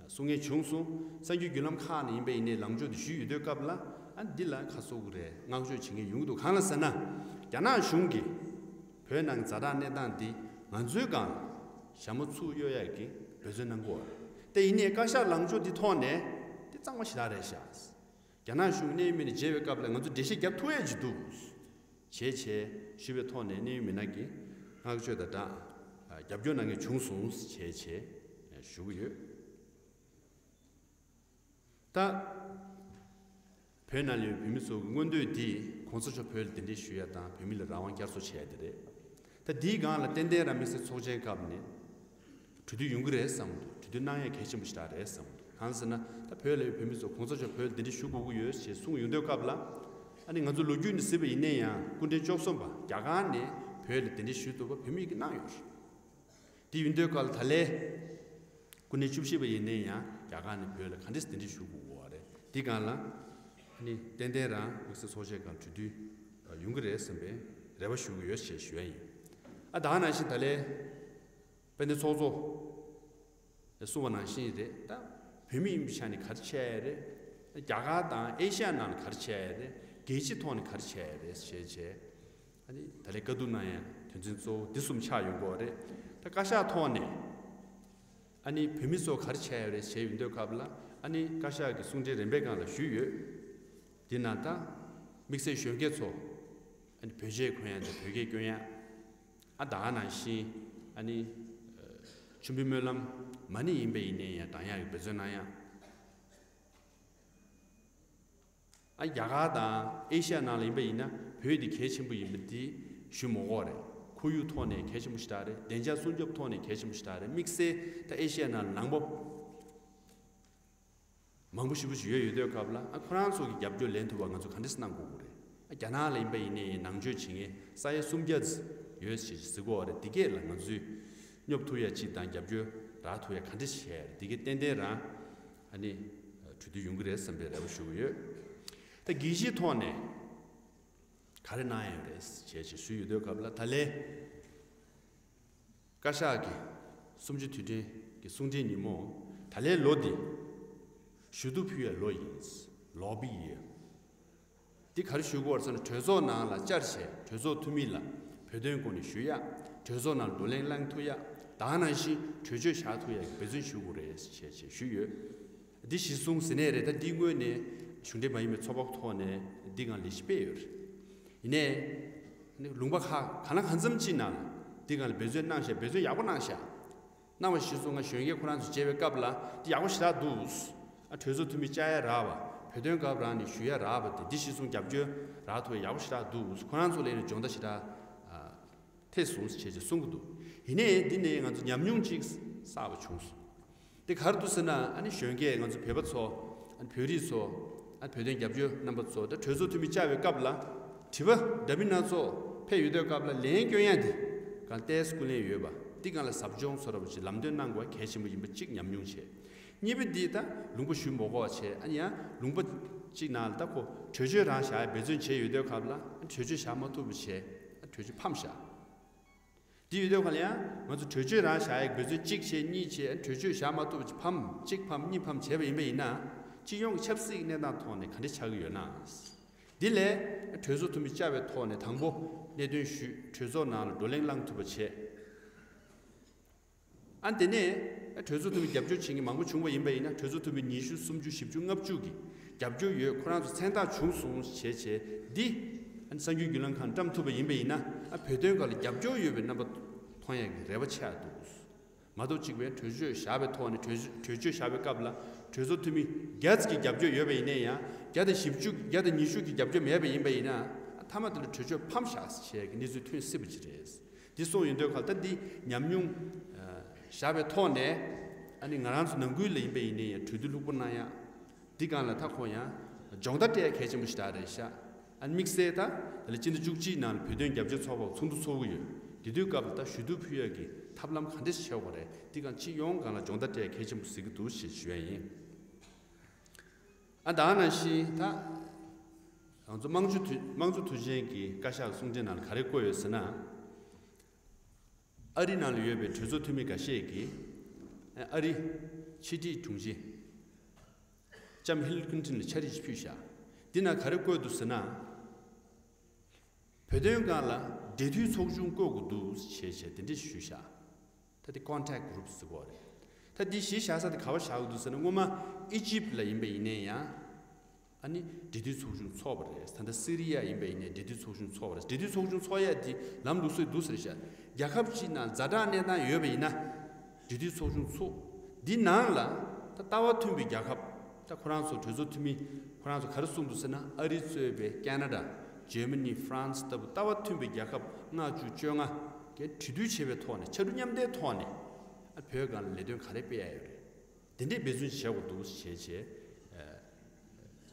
གསུང་མཁན་བྱུང་སོང་། གསར་འགྱུར་བརྒྱུད་ལམ་ཁག་ནས་ཡིན་པ་ཡིན་ནའི་ལངས་ཕྱོགས་དེ་ཞུས་ཡོད་དུས་སྐབས་ལ། ཨ་འདི་ལ་ཁ་གསོ་གི་རེད། བསྔགས་བརྗོད་བྱེད་མཁན་ཡོང་གི་འདུག་གང་ལ་ཟེར་ན། རྒྱ་ནག་གཞུང་གིས་བོད་ནང་ཛ་དྲག་གནས་སྟངས་འདི་ང་ཚོའི་སྒང་ལ་ཞྭ་མོ་ཚུར་གཡོལ་ཡག་གི་འབད་བརྩོན་གནང་གི་ཡོད་རེད། དེ་ཡིན་ནའི་བཀའ་ཤག་ལངས་ཕྱོགས་འདི་ཐོག་ནས་དེ་གཙང་མ་ཞེ་དྲག་རེད་ཤག་རྒྱ་ནག་གཞུང་གནད་ཡོད་མི་སྣ་མཇལ་བའི་སྐབས་ལ་ང་ཚོ་འགྲེལ་བཤད་རྒྱབ་ཐུབ་ཡག་ཅིག་འདུག་བྱས་བྱས་ཞུས་པའི་ཐོག་ནས་གནད་ཡོད་མི་སྣ་གིས་བསྔགས་བརྗོད་དང་སྦྲགས་རྒྱབ་སྐྱོར་གནང་མཁན་བྱུང་སོང་བྱས་བྱས་ཞུ་གི་ཡོད། ད་བོད་ནང་ལ་ཡོད་བོད་མི་ཚོ་གི་མངོན་འདོད་འདི་གོང་ས་མཆོག་བོད་ལ་གདན་འདྲེན་ཞུ་ཡག་དང་བོད་མི་ལ་རང་དབང་བསྐྱར་གསོ་བྱེད་ཡག་དེ་རེད། ད་འདིའི་སྒང་ལ་ཏན་ཏན་རང་དམིགས་བསལ་ཚོགས་ཆེན་སྐབས་ནས་གྲོས་བསྡུར་ཡོང་གི་རེད་བསམ་གི་འདུག་གྲོས་བསྡུར་གནང་ཡག་གལ་ཆེན་པོ་ཞེ་དྲག་རེད་བསམ་གི་འདུག་གང་ཟེར་ན། ད་བོད་ལ་ཡོད་བོད་མི་ཚོ་གོང་ས་མཆོག་བོད་ལ་གདན་འདྲེན་ཞུ་དགོས་ཀྱི་ཡོད་ཞེས་གསུངས་ཡོང་དུས་སྐབས་ལ། ཨ་ནི་ང་ཚོ་ལོ་རྒྱུས་ནས་གཟིགས་པ་ཡིན་ན་ཡང་སྐུ་ཕྲེང་བཅུ་གསུམ་པ་རྒྱ་གར་ནས་བོད་ལ་གདན་འདྲེན་ཞུས་འདུག་པ་བོད་མི་གིས་གནང་ཡོད་རེད། དེ་ཡིན་དུས་སྐབས་ལ་ད་ལན་སྐུ་ཕྲེང་བཅུ་བཞི་པ་ཡིན་ན་ཡང་རྒྱ་གར་ནས་བོད་ལ་ག་འདྲས་གདན་འདྲེན་ཞུ་དགོས་ཀྱི་ཡོད་རེད། འདི་སྒང་ལ་ཨ་ནི་ཏན་ཏན་རང་དམིགས་བསལ་ཚོགས་ཆེན་སྒང་གྲོས་བསྡུར་ཡོང་གི་རེད་བསམ་པའི་རེ་བ་ཞུ་གི་ཡོད་ཞེས་ཞུ་ཡ་ཡིན། ཨ་ད་ག་ནང་བཞིན་ད་ལན་དཔལ་ལྡན་ཚོགས་གཙོ་གསུངས་པ་ནང་བཞིན་རེད། ད་བོད་མི་ཡིན་པའི་ཆ་ནས་ག་རེ་བྱས་ཡ་རེད། རྒྱ་གར་དང་ཨེ་ཤ་ཡ་ནང་ལ་ག་རེ་བྱས་ཡ་རེད། རྒྱལ་སྤྱིའི་ཐོག་ནས་ག་རེ་བྱས་ཡ་རེད་ཞེས་བྱས། ཨ་ནི་ད་ལན་བཀའ་བསྡུར་གནང་ཡ་དོན་ཚན་གཙོ་བོ་འདི་གསུམ་ཆགས་ཡོང་གི་ཡོད་རེད། ད་བཀའ་ཤག་ཐོག་ནས་ཨ་ནི་བོད་མི་ཚོ་ག་རེ་བྱས་ཡོད་རེད་ཞེས་ཡོང་དུས་སྐབས་ལ། ཨ་ནི་བཀའ་ཤག་གི་གསུང་འཕྲིན་རིམ་པའི་སྒང་ལ་ཞུས་ཡོད། འདི་ནང་ད་དམིགས་བསལ་གཞོན་སྐྱེས་ཚོ། ཨ་ནི་བོད་ཆས་གོན་ཡ་དང་བོད་སྐད་སྐྱོན་ཡ། ཨ་ད་ག་ནང་བཞིན་ཨ་ནི་མཆོད་འབུལ་སྨོན་ལམ་མ་ཎི་ཡིན་པ་ཡིན་ནའི་ཡང་བགྲང་ཡག་གི་འབད་བརྩོན་གནང་ཡ། ཨ་རྒྱ་གར་དང་ཨེ་ཤ་ཡ་ནང་ལ་ཡིན་པ་ཡིན་ན་བོད་འདི་གལ་ཆེན་པོ་ཡིན་པ་འདི་ཞུ་མ་དགོས་རེད། ཁོར་ཡུག་ཐོག་ནས་གལ་ཆེན་པོ་ཞེ་དྲག་རེད། བདེ་འཇགས་སྲུང་སྐྱོབ་ཐོག་ནས་གལ་ཆེན་པོ་ཞེ་དྲག་རེད། དམིགས་བསལ་ད་ཨེ་ཤ་ཡ་ནང་ལ་ནང་པ་མང་པོ་ཞེ་པོ་ཞིག་ཡོད་ཡོད་དུས་སྐབས་ལ། ཨ་ཁོ་རང་ཚོ་གི་རྒྱབ་སྐྱོར་ལེན་ཐུབ་པ་ང་ཚོ་ག་འདྲས་གནང་དགོས་ཀྱི་རེད། ཨ་རྒྱ་ནག་ལ་ཡིན་པ་ཡིན་ནའི་ནང་ཆོས་བྱེད་མཁན་ས་ཡ་སུམ་བརྒྱ་ཙམ་ཡོད་ཞེས་ཟེར་གྱི་ཡོད་རེད། འདི་གས་ལ་ང་ཚོས་སྙོབ་ཐུབ་ཡ་ཅིག་དང་རྒྱབ་སྐྱོར་རག་ཐུབ་ཡ་ག་འདྲས་བྱས་ཡ་རེད། འདི་གས་ཏན་ཏན་རང་ཨ་ནི་གྲོས་བསྡུར་ཡོང་གི་རེད་བསམ་པའི་རེ་བ་ཞུ་གི་ཡོད། ད་རྒྱལ་སྤྱིའི་ཐོག་ནས་ག་རེ་གནང་ཡ་ཡོད་རེད་ཅེས་ཅིག་ཞུས་ཡོད་དུས་སྐབས་ལ། ད་ལན་བཀའ་ཤག་གི་གསུམ་བཅུ་དུས་དྲན་གྱི་གསུང་འཕྲིན་ཉིན་མོ། ད་ལན་ལོ་འདི་ཞུ་གཏུག་ཕུལ་བའི་ལོ་ཡིན། ལོ་བི་ཡིར། འདི་ག་རེ་ཞུ་དགོས་རེད་ཟེར་ན། གྲོས་ཚོགས་ནང་ལ་བཅར་བྱས་གྲོས་ཚོགས་འཐུས་མི་ལ་བོད་དོན་སྐོར་ནས་ཞུ་ཡ། གྲོས་ཚོགས་ནང་བགྲོ་གླེང་གནང་ཐུབ་ཡ། ད་ག་ནང་བཞིན་གྲོས་ཆོད་བཞག་ཐུབ་ཡ་གི་འབད་བརྩོན་ཞུ་དགོས་རེད་ཅེས་ཅིག་ཞུས་ཡོད། འདི་གཞི་བཟུང་ཟེར་ནའི་རེད། ད་འདི་སྔོན་ནས་གཞུང་འབྲེལ་མ་ཡིན་པའི་ཚོགས་པ་ཐོག་ནས་འདི་སྒང་ལས་གཞི་སྤེལ་ཡོད་རེད། ཡིན་ནའི་ལུང་པ་ཁག་གང་ལ་གང་འཚམ་ཅིག་ནང་ལ་འདི་སྒང་ལ་འབད་བརྩོན་གནང་ཤག་འབད་བརྩོན་ཡག་པོ་གནང་ཤག་གནང་བ་གཞི་བཟུང་ང་གཞོན་སྐྱེས་ཁོ་རང་ཚོ་མཇལ་བའི་སྐབས་ལ་འདི་ཡག་པོ་ཞེ་དྲག་འདུག་ཨ་གྲོས་ཚོགས་འཐུས་མི་བཅར་ཡ་རག་པ། བོད་དོན་སྐབས་རང་ནས་ཞུ་ཡ་རག་པ། དེ་འདི་གཞི་བཟུང་རྒྱབ་སྐྱོར་རག་ཐུབ་ཡ་ཡག་པོ་ཞེ་དྲག་འདུག་ཁོ་རང་ཚོ་ལ་ཡིན་ན་སྦྱོང་བརྡར་ཞེ་དྲག་ཨ་ཐེབས་སོང་ཞེས་ཅིག་གསུང་གི་འདུག་ཡིན་ནའི་འདི་ནས་ང་ཚོ་ཉམས་མྱོང་ཅིག་བསགས་པ་བྱུང་སོང་། འདི་ག་རེ་འདུག་ཟེར་ན། ཨ་ནི་གཞོན་སྐྱེས་ང་ཚོ་བོད་པ་ཚོ། ཨ་ནི་བོད་རིགས་ཚོ། ཨ་ནི་བོད་དོན་རྒྱབ་སྐྱོར་རྣམ་པ་ཚོ། ད་གྲོས་ཚོགས་འཐུས་མི་བཅར་བའི་སྐབས་ལ་དྲི་བ་འདྲ་མིན་སྣ་ཚོགས་ཕེབས་ཡོད་དུས་སྐབས་ལ་ལན་སྐྱོན་ཡ་འདི་གང་ལྟས་སྐུ་ལན་ཡོད་པ། འདི་སྒང་ལ་ཟབ་སྦྱོང་བཟོ་འདྲ་པོ་ཅིག་ལམ་སྟོན་གནང་དགོས་གལ་ཆེན་པོ་ཡིན་པ་གཅིག་ཉམས་མྱོང་བྱས། གཉིས་པ་འདི་ད་ལུང་པ་ཞུ་མ་དགོས་བྱས། ཨ་ནི་ཡང་ལུང་པ་གཅིག་ནང་ལ་ད་ཁོ་གྲོས་ཆོད་རང་བཞག་ཡ་འབད་བརྩོན་བྱས་ཡོད་དུས་སྐབས་ལ། ཨ་ནི་གྲོས་ཆོད་བཞག་མ་ཐུབ་པ་བྱས། ཨ་གྲོས་ཆོད་ཕམ་བཞག་དེ་ཡོད་དུས་ག་ལ་ཡང་ང་ཚོ་གྲོས་ཆོད་རང་བཞག་ཡག་འབད་བརྩོན་གཅིག་བྱས་གཉིས་བྱས། གྲོས་ཆོད་བཞག་མ་ཐུབ་པ་ཕམ། གཅིག་ཕམ་གཉིས་ཕམ་བྱས་པ་ཡིན་པ་ཡིན་ན། སྤྱི་ཡོངས་ཀྱི་ཆབ་སྲིད་ཀྱི་གནས་སྟངས་ཐོག་ནས་ག་འདྲ་ཆགས་ཀྱི་ཡོད་ན། འདི་ལས་གྲོས་ཚོགས་འཐུས་མི་བཅར་བའི་ཐོག་ནས་དང་པོ་གནད་དོན་ཞུས། གྲོས་ཚོགས་ནང་ལ་བགྲོ་གླེང་གནང་ཐུབ་པ་བྱས། ཨ་དེ་ནས་གྲོས་ཚོགས་འཐུས་མི་རྒྱབ་སྐྱོར་བྱེད་མཁན་མང་པོ་བྱུང་བ་ཡིན་པ་ཡིན་ན། གྲོས་ཚོགས་འཐུས་མི་ཉི་ཤུ་སུམ་ཅུ་བཞི་བཅུ་ལྔ་བཅུ་གི་རྒྱབ་སྐྱོར་ཡོད། ཁོ་རང་ཚོ་མཚན་རྟགས་བྱུང་སོང་བྱས་བྱས་འདི་ཨ་ནི་གསར་འགྱུར་བརྒྱུད་ལམ་ཁག་བཀྲམ་ཐུབ་པ་ཡིན་པ་ཡིན་ན། ཨ་བོད་དོན་སྒང་ལ་རྒྱབ་སྐྱོར་ཡོད་པའི་རྣམ་པ་མཐོང་ཡག་གི་རེ་བ་ཆེ་བ་འདུག་མ་གཏོགས་གཅིག་པའི་གྲོས་ཆོད་བཞག་པའི་ཐོག་ནས། གྲོས་གྲོས་ཆོད་བཞག་པའི་སྐབས་ལ་གྲོས་ཚོགས་འཐུས་མི་བརྒྱ་ཙམ་གྱི་རྒྱབ་སྐྱོར་ཡོད་པ་ཡིན་ན་ཡང་། བརྒྱ་དང་བཞི་བཅུ་བརྒྱ་དང་ཉི་ཤུ་གི་རྒྱབ་སྐྱོར་མེད་པ་ཡིན་པ་ཡིན་ན། ཨ་མཐའ་མ་དེ་ལ་གྲོས་ཆོད་ཕམ་བཞག་ཟེར་བྱས་ཀྱི་གནས་ཚུལ་ཐོན་སྲིད་པ་ཅིག་རེད། འདི་སོང་ཡོང་དུས་ག་ལ་ད་འདི་ཉམས་མྱོང་ཨ་ བཞག་པའི་ཐོག་ནས། ཨ་ནི་ང་རང་ཚོ་ནང་ཁུལ་ལ་ཡིན་པ་ཡིན་ནའི་ཡང་གྲོས་བསྡུར་ལྷུག་པོ་གནང་ཡག་འདི་སྒང་ལ་ད་ཁོ་ཡང་སྦྱོང་བརྡར་སྤྲད་ཡག་གལ་ཆེན་པོ་ཞིག་རེད་ཤག་ཨ་ནི་དམིགས་བསལ་ད་དེ་ལ་སྤྱི་ཟླ་བཅུ་གཅིག་ནང་ལ་བོད་དོན་རྒྱབ་སྐྱོར་ཚོགས་པ་ཚོགས་འདུ་ཚོགས་ཀྱི་ཡོད། དེ་དུས་སྐབས་ལ་ད་ཞུ་གཏུག་ཕུལ་ཡག་གི་ཐབས་ལམ་ག་འདྲ་ཞིག་བྱེད་དགོས་རེད། འདི་སྒང་སྤྱི་ཡོངས་སྒང་ལ་སྦྱོང་བརྡར་སྤྲད་ཡག་གལ་ཆེན་པོ་གཟིགས་ཀྱི་འདུག་ཞེས་ཞུ་ཡ་ཡིན། ཨ་ད་ནང་བཞིན་ད་ང་ཚོ་དམངས་གཙོ་དུས་དམངས་གཙོ་དུས་ཆེན་གྱི་བཀའ་ཤག་གི་གསུང་འཕྲིན་ནང་ལ་ག་རེ་བཀོད་ཡོད་ཟེར་ན། ཨ་རི་ནང་ལ་ཡོད་པའི་གྲོས་ཚོགས་འཐུས་མི་འགའ་ཤས་ཀྱིས་ཨ་རི་ཕྱི་དྲིལ་དྲུང་ཆེ་ལྕམ་ཧིལ་ལི་ཀིན་ཊོན་ལ་ཕྱག་བྲིས་ཤིག་ཕུལ་བཞག་འདི་ནང་ག་རེ་བཀོད་འདུག་ཟེར་ན། བོད་དོན་སྒང་ལ་འབྲེལ་མཐུད་ཚོགས་ཆུང་བསྐོ་དགོས་འདུག་ཞེས་བྱས་དེ་འདྲ་ཞུས་བཞག་ད་དེ་ཀོན་ཊེག་གུ་རུབ་ཟེར་གོ་རེད། ད་འདི་གཞི་བཞག་ས་དེ་ག་པར་བཞག་དགོས་འདུག་ཟེར་ན། སྔོན་མ་ཨི་ཇིབ་ལ་ཡིན་པ་ཡིན་ནའི་ཡང་། ཨ་ནི་འབྲེལ་མཐུད་ཚོགས་ཆུང་ཚོགས་པ་རེད། ད་ལྟ་སི་རི་ཡ་ཡིན་པ་ཡིན་ནའི་འབྲེལ་མཐུད་ཚོགས་ཆུང་ཚོགས་པ་རེད། འབྲེལ་མཐུད་ཚོགས་ཆུང་ཚོགས་ཡ་དེ་ལམ་ལུགས་སྲོལ་འདུག་ཟེར་བཞག་རྒྱལ་ཁབ་གཅིག་ནང་ཛ་དྲག་གནས་སྟངས་ཡོད་པ་ཡིན་ན། འབྲེལ་མཐུད་ཚོགས་ཆུང་ཚོགས། འདི་ནང་ལ་ད་ལྟ་བ་མཐུན་པའི་རྒྱལ་ཁབ། ད་ཁོ་རང་ཚོ་གྲོས་ཚོགས་འཐུས་མི་ཁོ་རང་ཚོ་ག་རེ་གསུངས་འདུག་ཟེར་ན། ཨ་རི་གཙོས་པའི་ཁེ་ན་ཌ། འཇར་མ་ནི། ཧྥ་རན་སི་ལྟ་བུ་ལྟ་བ་མཐུན་པའི་རྒྱལ་ཁབ་ལྔ་བཅུ་བཅོ་ལྔ་གིས་གྲོས་བསྡུར་བྱས་པའི་ཐོག་ནས། ཕྱར་གྲུ་མཉམ་འདེགས་ཐོག་ནས་ཨ་བོད་སྒང་ལ་ལས་དོན་ག་རེ་སྤེལ་ཡ་ཡོད་རེད། དེ་འདྲའི་འབད་བརྩོན་བྱེད་དགོས་འདུག་ཞེས་བྱས།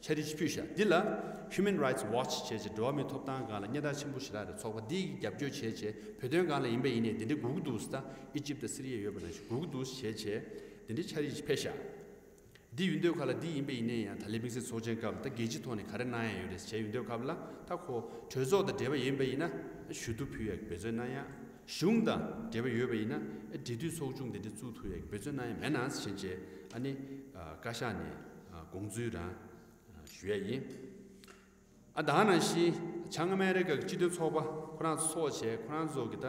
ཕྱག་བྲིས་ཤིག་ཕུལ་བཞག་འདི་ལ་Human Rights Watch ཞེས་བྱས་འགྲོ་བ་མིའི་ཐོབ་ཐང་སྒང་ལ་སྙན་གྲགས་ཆེན་པོ་ཞེ་དྲག་རེད། ཚོགས་པ་འདིས་རྒྱབ་སྐྱོར་བྱས་བྱས་བོད་དོན་སྒང་ལ་ཡིན་པ་ཡིན་ནའི་འདི་འདྲའི་དགོས་ཀྱི་འདུག་ཟེར། ད་ཨི་ཇིབ་དང་སི་རི་ཡ་ཡོད་པ་ནང་བཞིན་དགོས་ཀྱི་འདུག་ཞེས་བྱས་འདི་འདྲའི་ཕྱག་བྲིས་ཤིག་ཕུལ་བཞག་འདི་ཡིན་དུས་སྐབས་ལ་འདི་ཡིན་པ་ཡིན་ནའི་ཡང་ད་ལན་དམིགས་བསལ་ཚོགས་ཆེན་སྐབས་ལ་ད་རྒྱལ་སྤྱིའི་ཐོག་ནས་ག་རེ་གནང་ཡ་ཡོད་རེད་ཟེར་བྱས་ཡོང་དུས་སྐབས་ལ། ད་ཁོ་གྲོས་ཚོགས་དང་འབྲེལ་བ་ཡིན་པ་ཡིན་ན་ཞུ་གཏུག་ཕུལ་ཡ་གི་འབད་བརྩོན་གནང་ཡ། གཞུང་དང་འབྲེལ་བ་ཡོད་པ་ཡིན་ན་འབྲེལ་མཐུད་ཚོགས་ཆུང་དེ་འདྲ་བཙུགས་ཐུབ་ཡ་གི་འབད་བརྩོན་གནང་ཡ་མེད་ན་ཞེས་བྱས། ཨ་ནི་བཀའ་ཤག་ནས་དགོངས་ཚུལ་རང་ཞུ་ཡ་ཡིན། ཨ་ད་ནང་བཞིན་བྱང་ཨ་མེ་རི་ཀ་གི་སྤྱི་མཐུན་ཚོགས་པ་ཁོ་རང་ཚོ་ཚོགས་བྱས། ཁོ་རང་ཚོ་གི་ད་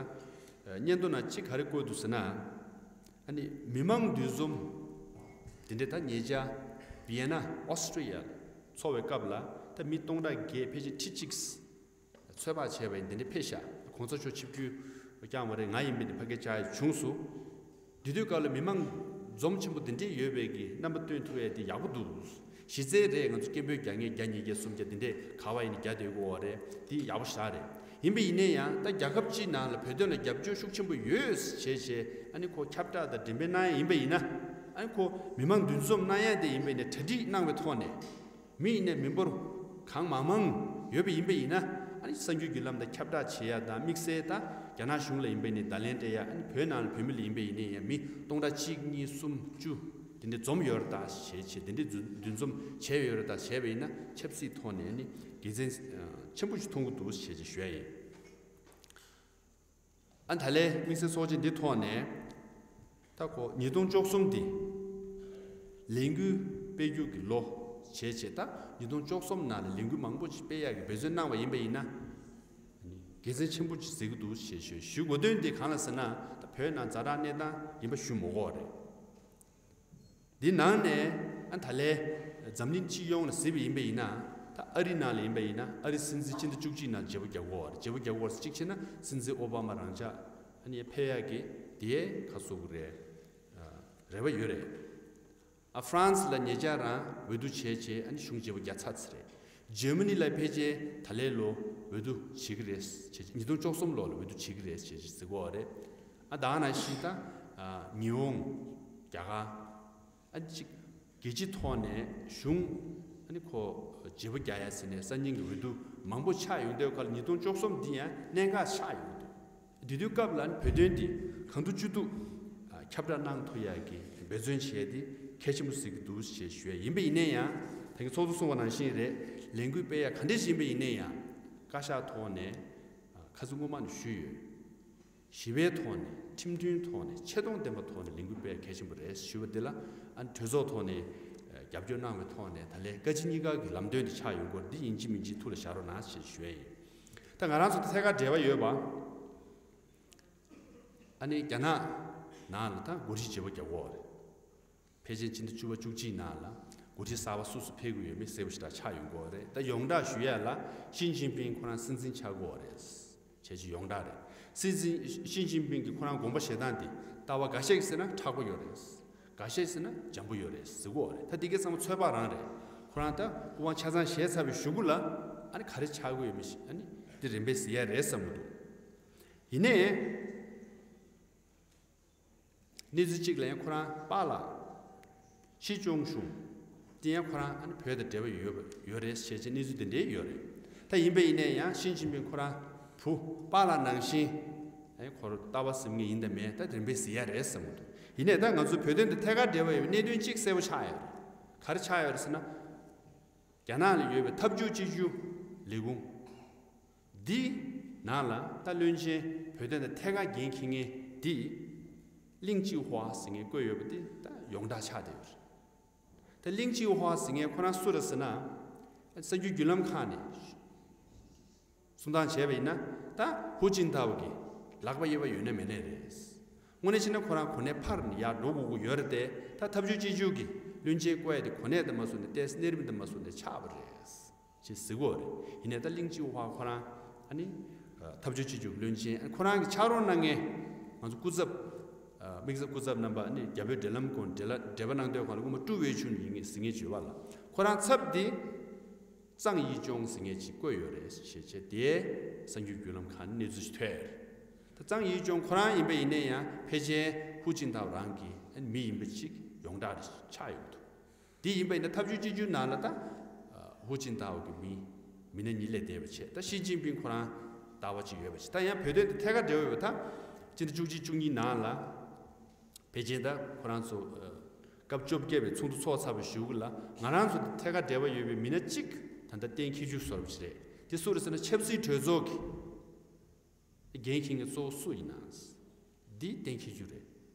སྙན་ཐོ་ནང་གཅིག་ག་རེ་བཀོད་འདུག་ཟེར་ན། ཨ་ནི་མི་མང་འདུ་འཛོམས་དེ་འདྲ་ད་ཉེ་ཆར་བི་ཡེ་ན་ཨོ་སི་ཊྲི་ཡ་ཚོགས་པའི་སྐབས་ལ་ད་མི་སྟོང་ཕྲག་བརྒྱད་ཕལ་ཆེར་ཁྲི་གཅིག་ཚོད་དཔག་བྱས་པ་ཡིན། དེ་འདྲ་ཕེབས་ཤག་གོང་ས་མཆོག་ཆིབས་བསྒྱུར་བསྐྱངས་པ་རེད། ང་ཡིན་པ་ནི་ཕ་གིར་བཅར་ཡ་བྱུང་སོང་། དེ་དུས་སྐབས་ལ་མི་མང་འཛོམས་ཆེན་པོ་དེ་འདྲས་ཡོད་པའི་གི་རྣམ་པ་སྟོན་ཐུབ་ཡ་དེ་ཡག་པོ་འདུག་གཞི་རྩའི་རེད། ང་ཚོ་སྐད་འབོད་རྒྱག་མཁན་བརྒྱ་ཉིས་བརྒྱ་སུམ་བརྒྱ་དེ་འདྲས་ག་པར་ཡིན་ནའི་རྒྱག་བསྡད་ཀྱི་ཡོད་རེད། དེ་ཡག་པོ་ཞེ་དྲག་རེད། ཡིན་པ་ཡིན་ནའི་ཡང་ད་རྒྱལ་ཁབ་སྤྱིའི་ནང་ལ་བོད་དོན་ལ་རྒྱབ་སྐྱོར་ཤུགས་ཆེན་པོ་ཡོད་བྱས་བྱས། ཨ་ནི་ཁོ་ཁྱབ་བསྒྲགས་དང་འགྲེམས་སྤེལ་གནང་ཡ་ཡིན་པ་ཡིན་ན། ཨ་ནི་ཁོ་མི་མང་འདུ་འཛོམས་གནང་ཡ་དེ་ཡིན་པ་ཡིན་ནའི་གྲ་སྒྲིག་གནང་བའི་ཐོག་ནས། མི་ཡིན་ནའི་མི་འབོར་གང་མང་མང་ཡོད་པ་ཡིན་པ་ཡིན་ན། ཨ་ནི་གསར་འགྱུར་བརྒྱུད་ལམ་དང་ཁྱབ་བསྒྲགས་བྱེད་ཡ་དང་། དམིགས་བསལ་ད་རྒྱ་ནག་གཞུང་ལ་ཡིན་པ་ཡིན་ནའི་བརྡ་ལན་སྤྲད་ཡ། ཨ་ནི་བོད་ནང་ལ་བོད་མི་ལ་ཡིན་པ་ཡིན་ནའི་ཡང་མི་སྟོང་ཕྲག་གཅིག་གཉིས་གསུམ་བཅུ་དེ་འདྲ་འཛོམས་ཡོད་རེད་ད་ཞེས་བྱས། དེ་འདྲའི་འདུ་འདུ་འཛོམས་བྱས་ཡོད་རེད་ད་བྱས་པ་ཡིན་ན་ཆབ་སྲིད་ཐོག་ནས་ནི་དགེ་མཚན་ཆེན་པོ་ཞིག་མཐོང་གི་འདུག་ཞེས་བྱས་ཞུ་ཡ་ཡིན། ཨ་ད་ལན་དམིགས་བསལ་ཚོགས་ཆེན་འདི་ཐོག་ནས་ད་ཁོ་ཉིས་སྟོང་བཅུ་གསུམ་འདི་ལས་འགུལ་སྤེལ་རྒྱུ་གི་ལོ་བྱས་བྱས། ད་ཉིས་སྟོང་བཅུ་གསུམ་ནང་ལ་ལས་འགུལ་མང་པོ་ཞིག་སྤེལ་ཡག་གི་འབད་བརྩོན་གནང་བ་ཡིན་པ་ཡིན་ན། དགེ་མཚན་ཆེན་པོ་ཞིག་གཟིགས་ཀྱི་འདུག་ཞེས་ཞུ་ཞུ་དགོས་དོན་དེ་གང་ལ་ཟེར་ན། ད་བོད་ནང་ཛ་དྲག་གནས་སྟངས་ཡིན་པ་ཞུ་མི་དགོས་པ་རེད། འདི་ནང་ནས་ཨ་ད་ལན་འཛམ་གླིང་སྤྱི་ཡོངས་ལ་གཟིགས་པ་ཡིན་པ་ཡིན་ན། ད་ཨ་རི་ནང་ལ་ཡིན་པ་ཡིན་ན་ཨ་རི་སྲིད་འཛིན་སྤྱི་ཟླ་བཅུ་གཅིག་ནང་བརྗེ་པོ་རྒྱག་གི་ཡོད་རེད། བརྗེ་པོ་རྒྱག་གི་ཡོད་རེད། གཅིག་བྱས་ན་སྲིད་འཛིན་ཨོ་བྷ་མ་རང་འཇགས་ཨ་ནི་ཕེབས་ཡག་གི་དེ་ག་ཟེར་གི་རེད། རེ་བ་ཡོད་རེད། ཨ་ཧྥ་རན་སི་ལ་ཉེ་ཆར་རང་འོས་བསྡུ་བྱས་བྱས་ཨ་ནི་གཞུང་བརྗེ་པོ་རྒྱག་ཚར་ཚར་རེད། འཇར་མ་ནི་ལ་ཕལ་ཆེར་ད་ལན་ལོ་འོས་བསྡུ་བྱེད་ཀྱི་རེད་བྱས། ཉིས་སྟོང་བཅུ་གསུམ་ལོ་ལ་འོས་བསྡུ་བྱེད་ཀྱི་རེད་བྱས་ཟེར་གྱི་ཡོད་རེད། ཨ་ད་ནང་བཞིན་ད་ཉི་ཧོང་། རྒྱ་གར། ཨ་ཅིག་རྒྱལ་སྤྱི་ཐོག་ནས་གཞུང་ཨ་ནི་ཁོ་བརྗེ་པོ་རྒྱག་ཡ་ཟེར་ནས་གསར་རྙིང་གི་འོས་བསྡུ་མང་པོ་ཆགས་ཡོང་དུས་སྐབས་ལ་ཉིས་སྟོང་བཅུ་གསུམ་འདི་ཡང་གནད་འགག་ཆགས་ཡོང་གི་འདུག་དེ་དུས་སྐབས་ལ་ཨ་ནི་བོད་དོན་འདི་གང་ཐུབ་ཅི་ཐུབ་ཁྱབ་བསྒྲགས་གནང་ཐུབ་ཡ་གི་འབད་བརྩོན་བྱས་ཏེ་གལ་ཆེན་པོ་གཟིགས་ཀྱི་འདུག་ཞེས་ཞུ་ཡ་ཡིན་པ་ཡིན་ན་ཡང་། ད་གིན་ཚོགས་གཙོ་གསུངས་པ་ནང་བཞིན་རེད། ལས་འགུལ་སྤེལ་ཡ་ག་འདྲས་ཞིག་ཡིན་པ་ཡིན་ན་ཡང་བཀའ་ཤག་ཐོག་ནས་ཁ་སང་སྔོན་མ་ནས་ཞུས་ཡོད། ཞི་བའི་ཐོག་ནས། ཁྲིམས་མཐུན་ཐོག་ནས། ཆེ་མཐོང་ལྡན་པའི་ཐོག་ནས་ལས་འགུལ་སྤེལ་གལ་ཆེན་པོ་རེད་ཞུ་བ་འདི་ལ། ཨ་ནི་གྲོས་ཚོགས་ཐོག་ནས་རྒྱབ་སྐྱོར་གནང་བའི་ཐོག་ནས་ད་ལན་བཀའ་སྤྱི་གཉིས་ཀ་གི་ལམ་སྟོན་དེ་ཆགས་ཡོང་སྐོར་འདི་ཡིན་གཅིག་མིན་གཅིག་ཐུགས་ལ་བཞག་རོགས་གནང་ཞེས་ཞུ་ཡ་ཡིན། ད་ང་རང་ཚོ་ཐད་ཀར་འབྲེལ་བ་ཡོད་པ། ཨ་ནི་རྒྱ་ནག་ནང་ལ་ད་འགོ་ཁྲིད་བརྗེ་པོ་རྒྱག་གི་ཡོད་རེད། ཕལ་ཆེར་སྤྱི་ཟླ་བཅུ་པ་བཅུ་གཅིག་ནང་ལ་འགོ་ཁྲིད་གསར་པ་སུ་སུ་ཕེབས་ཀྱི་ཡོད་མེད་གསལ་པོ་ཞེ་དྲག་ཆགས་ཡོང་གི་ཡོད་རེད། ད་ཡོངས་གྲགས་ཞུ་ཡ་ལ་ཞི་ཅིན་ཕིང་ཁོ་རང་སྲིད་འཛིན་ཆགས་ཀྱི་ཡོད་རེད། བྱས་ཙང་ཡོངས་གྲགས་རེད། སྲིད་འཛིན་ཞི་ཅིན་ཕིང་གིས་ཁོ་རང་དགོངས་པ་བཞེས་སྟངས་དེ་ལྟ་བ་འགའ་ཤས་ཀྱིས་ཟེར་ན་མཁྲེགས་པོ་ཡོད་རེད། འགའ་ཤས་ཀྱིས་ཟེར་ན་འཇམ་པོ་ཡོད་རེད་ཟེར་གྱི་ཡོད་རེད། ད་འདི་གའི་ཚང་མ་ཚོད་དཔག་རང་རེད། ཁོ་རང་ད་སྐུ་དབང་ཆ་ཚང་བཞེས་ཚར་བའི་གཞུག་གུ་ལ་ཨ་ནི་ག་རེ་ཆགས་ཀྱི་ཡོད་མེད་ཞིག་ཨ་ནི་འདི་རིམ་པས་གཟིགས་ཡ་རེད་བསམ་གྱི་འདུག་ཡིན་ནའི། གནས་ཚུལ་གཅིག་ལ་ཡང་ཁོ་རང་པཱ་ལགས་ཤི་བྱུང་བྱུང་། དེ་ཡང་ཁོ་རང་ཨ་ནི་བོད་དང་འབྲེལ་བ་ཡོད་པ་ཡོད་རེད་ཞེས་བྱས་གནས་ཚུལ་དེ་འདྲའི་ཡོད་རེད། ད་ཡིན་པ་ཡིན་ནའི་ཡང་ཞི་ཅིན་ཕིང་ཁོ་རང་བུ་པཱ་ལགས་ནང་བཞིན་ཨ་ནི་ཁོ་རང་ལྟ་བ་ཟེར་མཁན་ཡིན་དང་མེད་ད་རིམ་པས་ཟེར་ཡ་རེད་བསམ་གྱི་འདུག་ཡིན་ནའི་ད་ང་ཚོ་བོད་དོན་དང་ཐད་ཀར་འབྲེལ་བ་ཡོད་པའི་གནད་དོན་གཅིག་གསལ་པོ་ཆགས་ཡོད་རེད། ག་རེ་ཆགས་ཡོད་རེད་ཟེར་ན། རྒྱ་ནག་ལ་ཡོད་པའི་འཐབ་ཕྱོགས་གཅིག་གྱུར་ལས་ཁུངས་འདི་ནང་ལ་ད་བློན་ཆེན་བོད་དོན་དང་ཐད་ཀར་འགན་འཁྱེར་མཁན་འདི་ལིང་ཅི་ཧྭ་ཟེར་མཁན་བཀོད་ཡོད་པ་འདི་ད་ཡོངས་གྲགས་ཆགས་བསྡད་ཡོད་རེད། ད་ལིང་ཅི་ཧྭ་ཟེར་མཁན་ཁོ་རང་སུ་རེད་ཟེར་ན། གསར་འགྱུར་བརྒྱུད་ལམ་ཁག་ནས་གསུང་སྟངས་བྱས་པ་ཡིན་ན་ད་ཧུའུ་ཅིན་ཐའོ་གི་ལག་པ་གཡས་པ་ཡོད་ན་མེད་ན་རེད། དངོས་གནས་བྱས་ན་ཁོ་རང་གོ་གནས་ཕར་ནས་ཡར་འགྲོ་དགོས་ཀྱི་ཡོད་རེད་དེ། ད་འཐབ་ཕྱོགས་གཅིག་གྱུར་གྱི་བློན་ཆེན་བསྐོ་ཡ་དེ་གོ་གནས་དང་མ་སོང་ནས་ཏོག་ཙམ་གནས་རིམ་དང་མ་སོང་ནས་ཆགས་པ་རེད། ཅེས་ཟེར་གྱི་ཡོད་རེད། ཡིན་ནའི་ད་ལིང་ཅི་ཧྭ་ཁོ་རང་ཨ་ནི་འཐབ་ཕྱོགས་གཅིག་གྱུར་བློན་ཆེན་ཨ་ནི་ཁོ་རང་གི་ཕྱག་རོགས་གནང་མཁན་ང་ཚོ་སྐུ་ཚབ་དམིགས་བསལ་སྐུ་ཚབ་རྣམ་པ་ཨ་ནི་རྒྱ་བོད་འབྲེལ་ལམ་སྐོར་འབྲེལ་ལ་འབྲེལ་བ་གནང་དོན་གང་ལ་སྔོན་མ་ཀྲུའུ་ཝེ་ཆུན་ཡིན་ངེས་ཟེར་མཁན་བརྗོད་པ་ལ་ཁོ་རང་ཚབ་དེ། ཙང་དབྱི་ཅུང་ཟེར་མཁན་ཅིག་བསྐོས་ཡོད་རེད་ཞེས་བྱས་དེ་གསར་འགྱུར་བརྒྱུད་ལམ་ཁག་ནས་གནས་ཚུལ་ཞིག་ཐོན་ཡོད་རེད། ད་ཙང་དབྱི་ཅུང་ཁོ་རང་ཡིན་པ་ཡིན་ན་ཡང་ཕལ་ཆེར་ཧུའུ་ཅིན་ཐའོ་རང་གི་མི་ཡིན་པ་ཅིག་ཡོངས་གྲགས་རེ་ཆགས་ཡོད་འདུག་དེ་ཡིན་པ་ཡིན་ན་འཐབ་ཕྱོགས་གཅིག་གྱུར་ནང་ལ་ད་ཧུའུ་ཅིན་ཐའོ་གི་མི་མི་སྣ་གཉིས་སླེབས་བསྡད་པ་བྱས་ད་ཞི་ཅིན་ཕིང་ཁོ་རང་ལྟ་བ་ཅིག་ཡོད་པ་བྱས་ད་ཡང་བོད་དོན་དང་ཐད་ཀར་འབྲེལ་བ་ཡོད་པ་ད་སྤྱི་ཟླ་བཅུ་གཅིག་བཅུ་གཉིས་ནང་ལ། པེ་ཅིན་དང་ཁོ་རང་ཚོ་ཨ་སྐབས་བཅོ་བརྒྱད་པའི་ཚོགས་འདུ་ཚོགས་ཚར་བའི་གཞུག་ལ་ང་རང་ཚོ་དང་ཐད་ཀར་འབྲེལ་བ་ཡོད་པའི་མི་སྣ་གཅིག་ད་ལྟ་གཏན་འཁེལ་རྒྱུ་བཟོ་འདྲ་ཞིག་རེད། དེ་སུ་རེད་ཟེར་ན་ཆབ་སྲིད་གྲོས་ཚོགས་ཀྱི་འགན་འཁྱེར་མཁན་གཙོ་བོ་སུ་ཡིན་ན། འདི་གཏན་འཁེལ་རྒྱུ་རེད།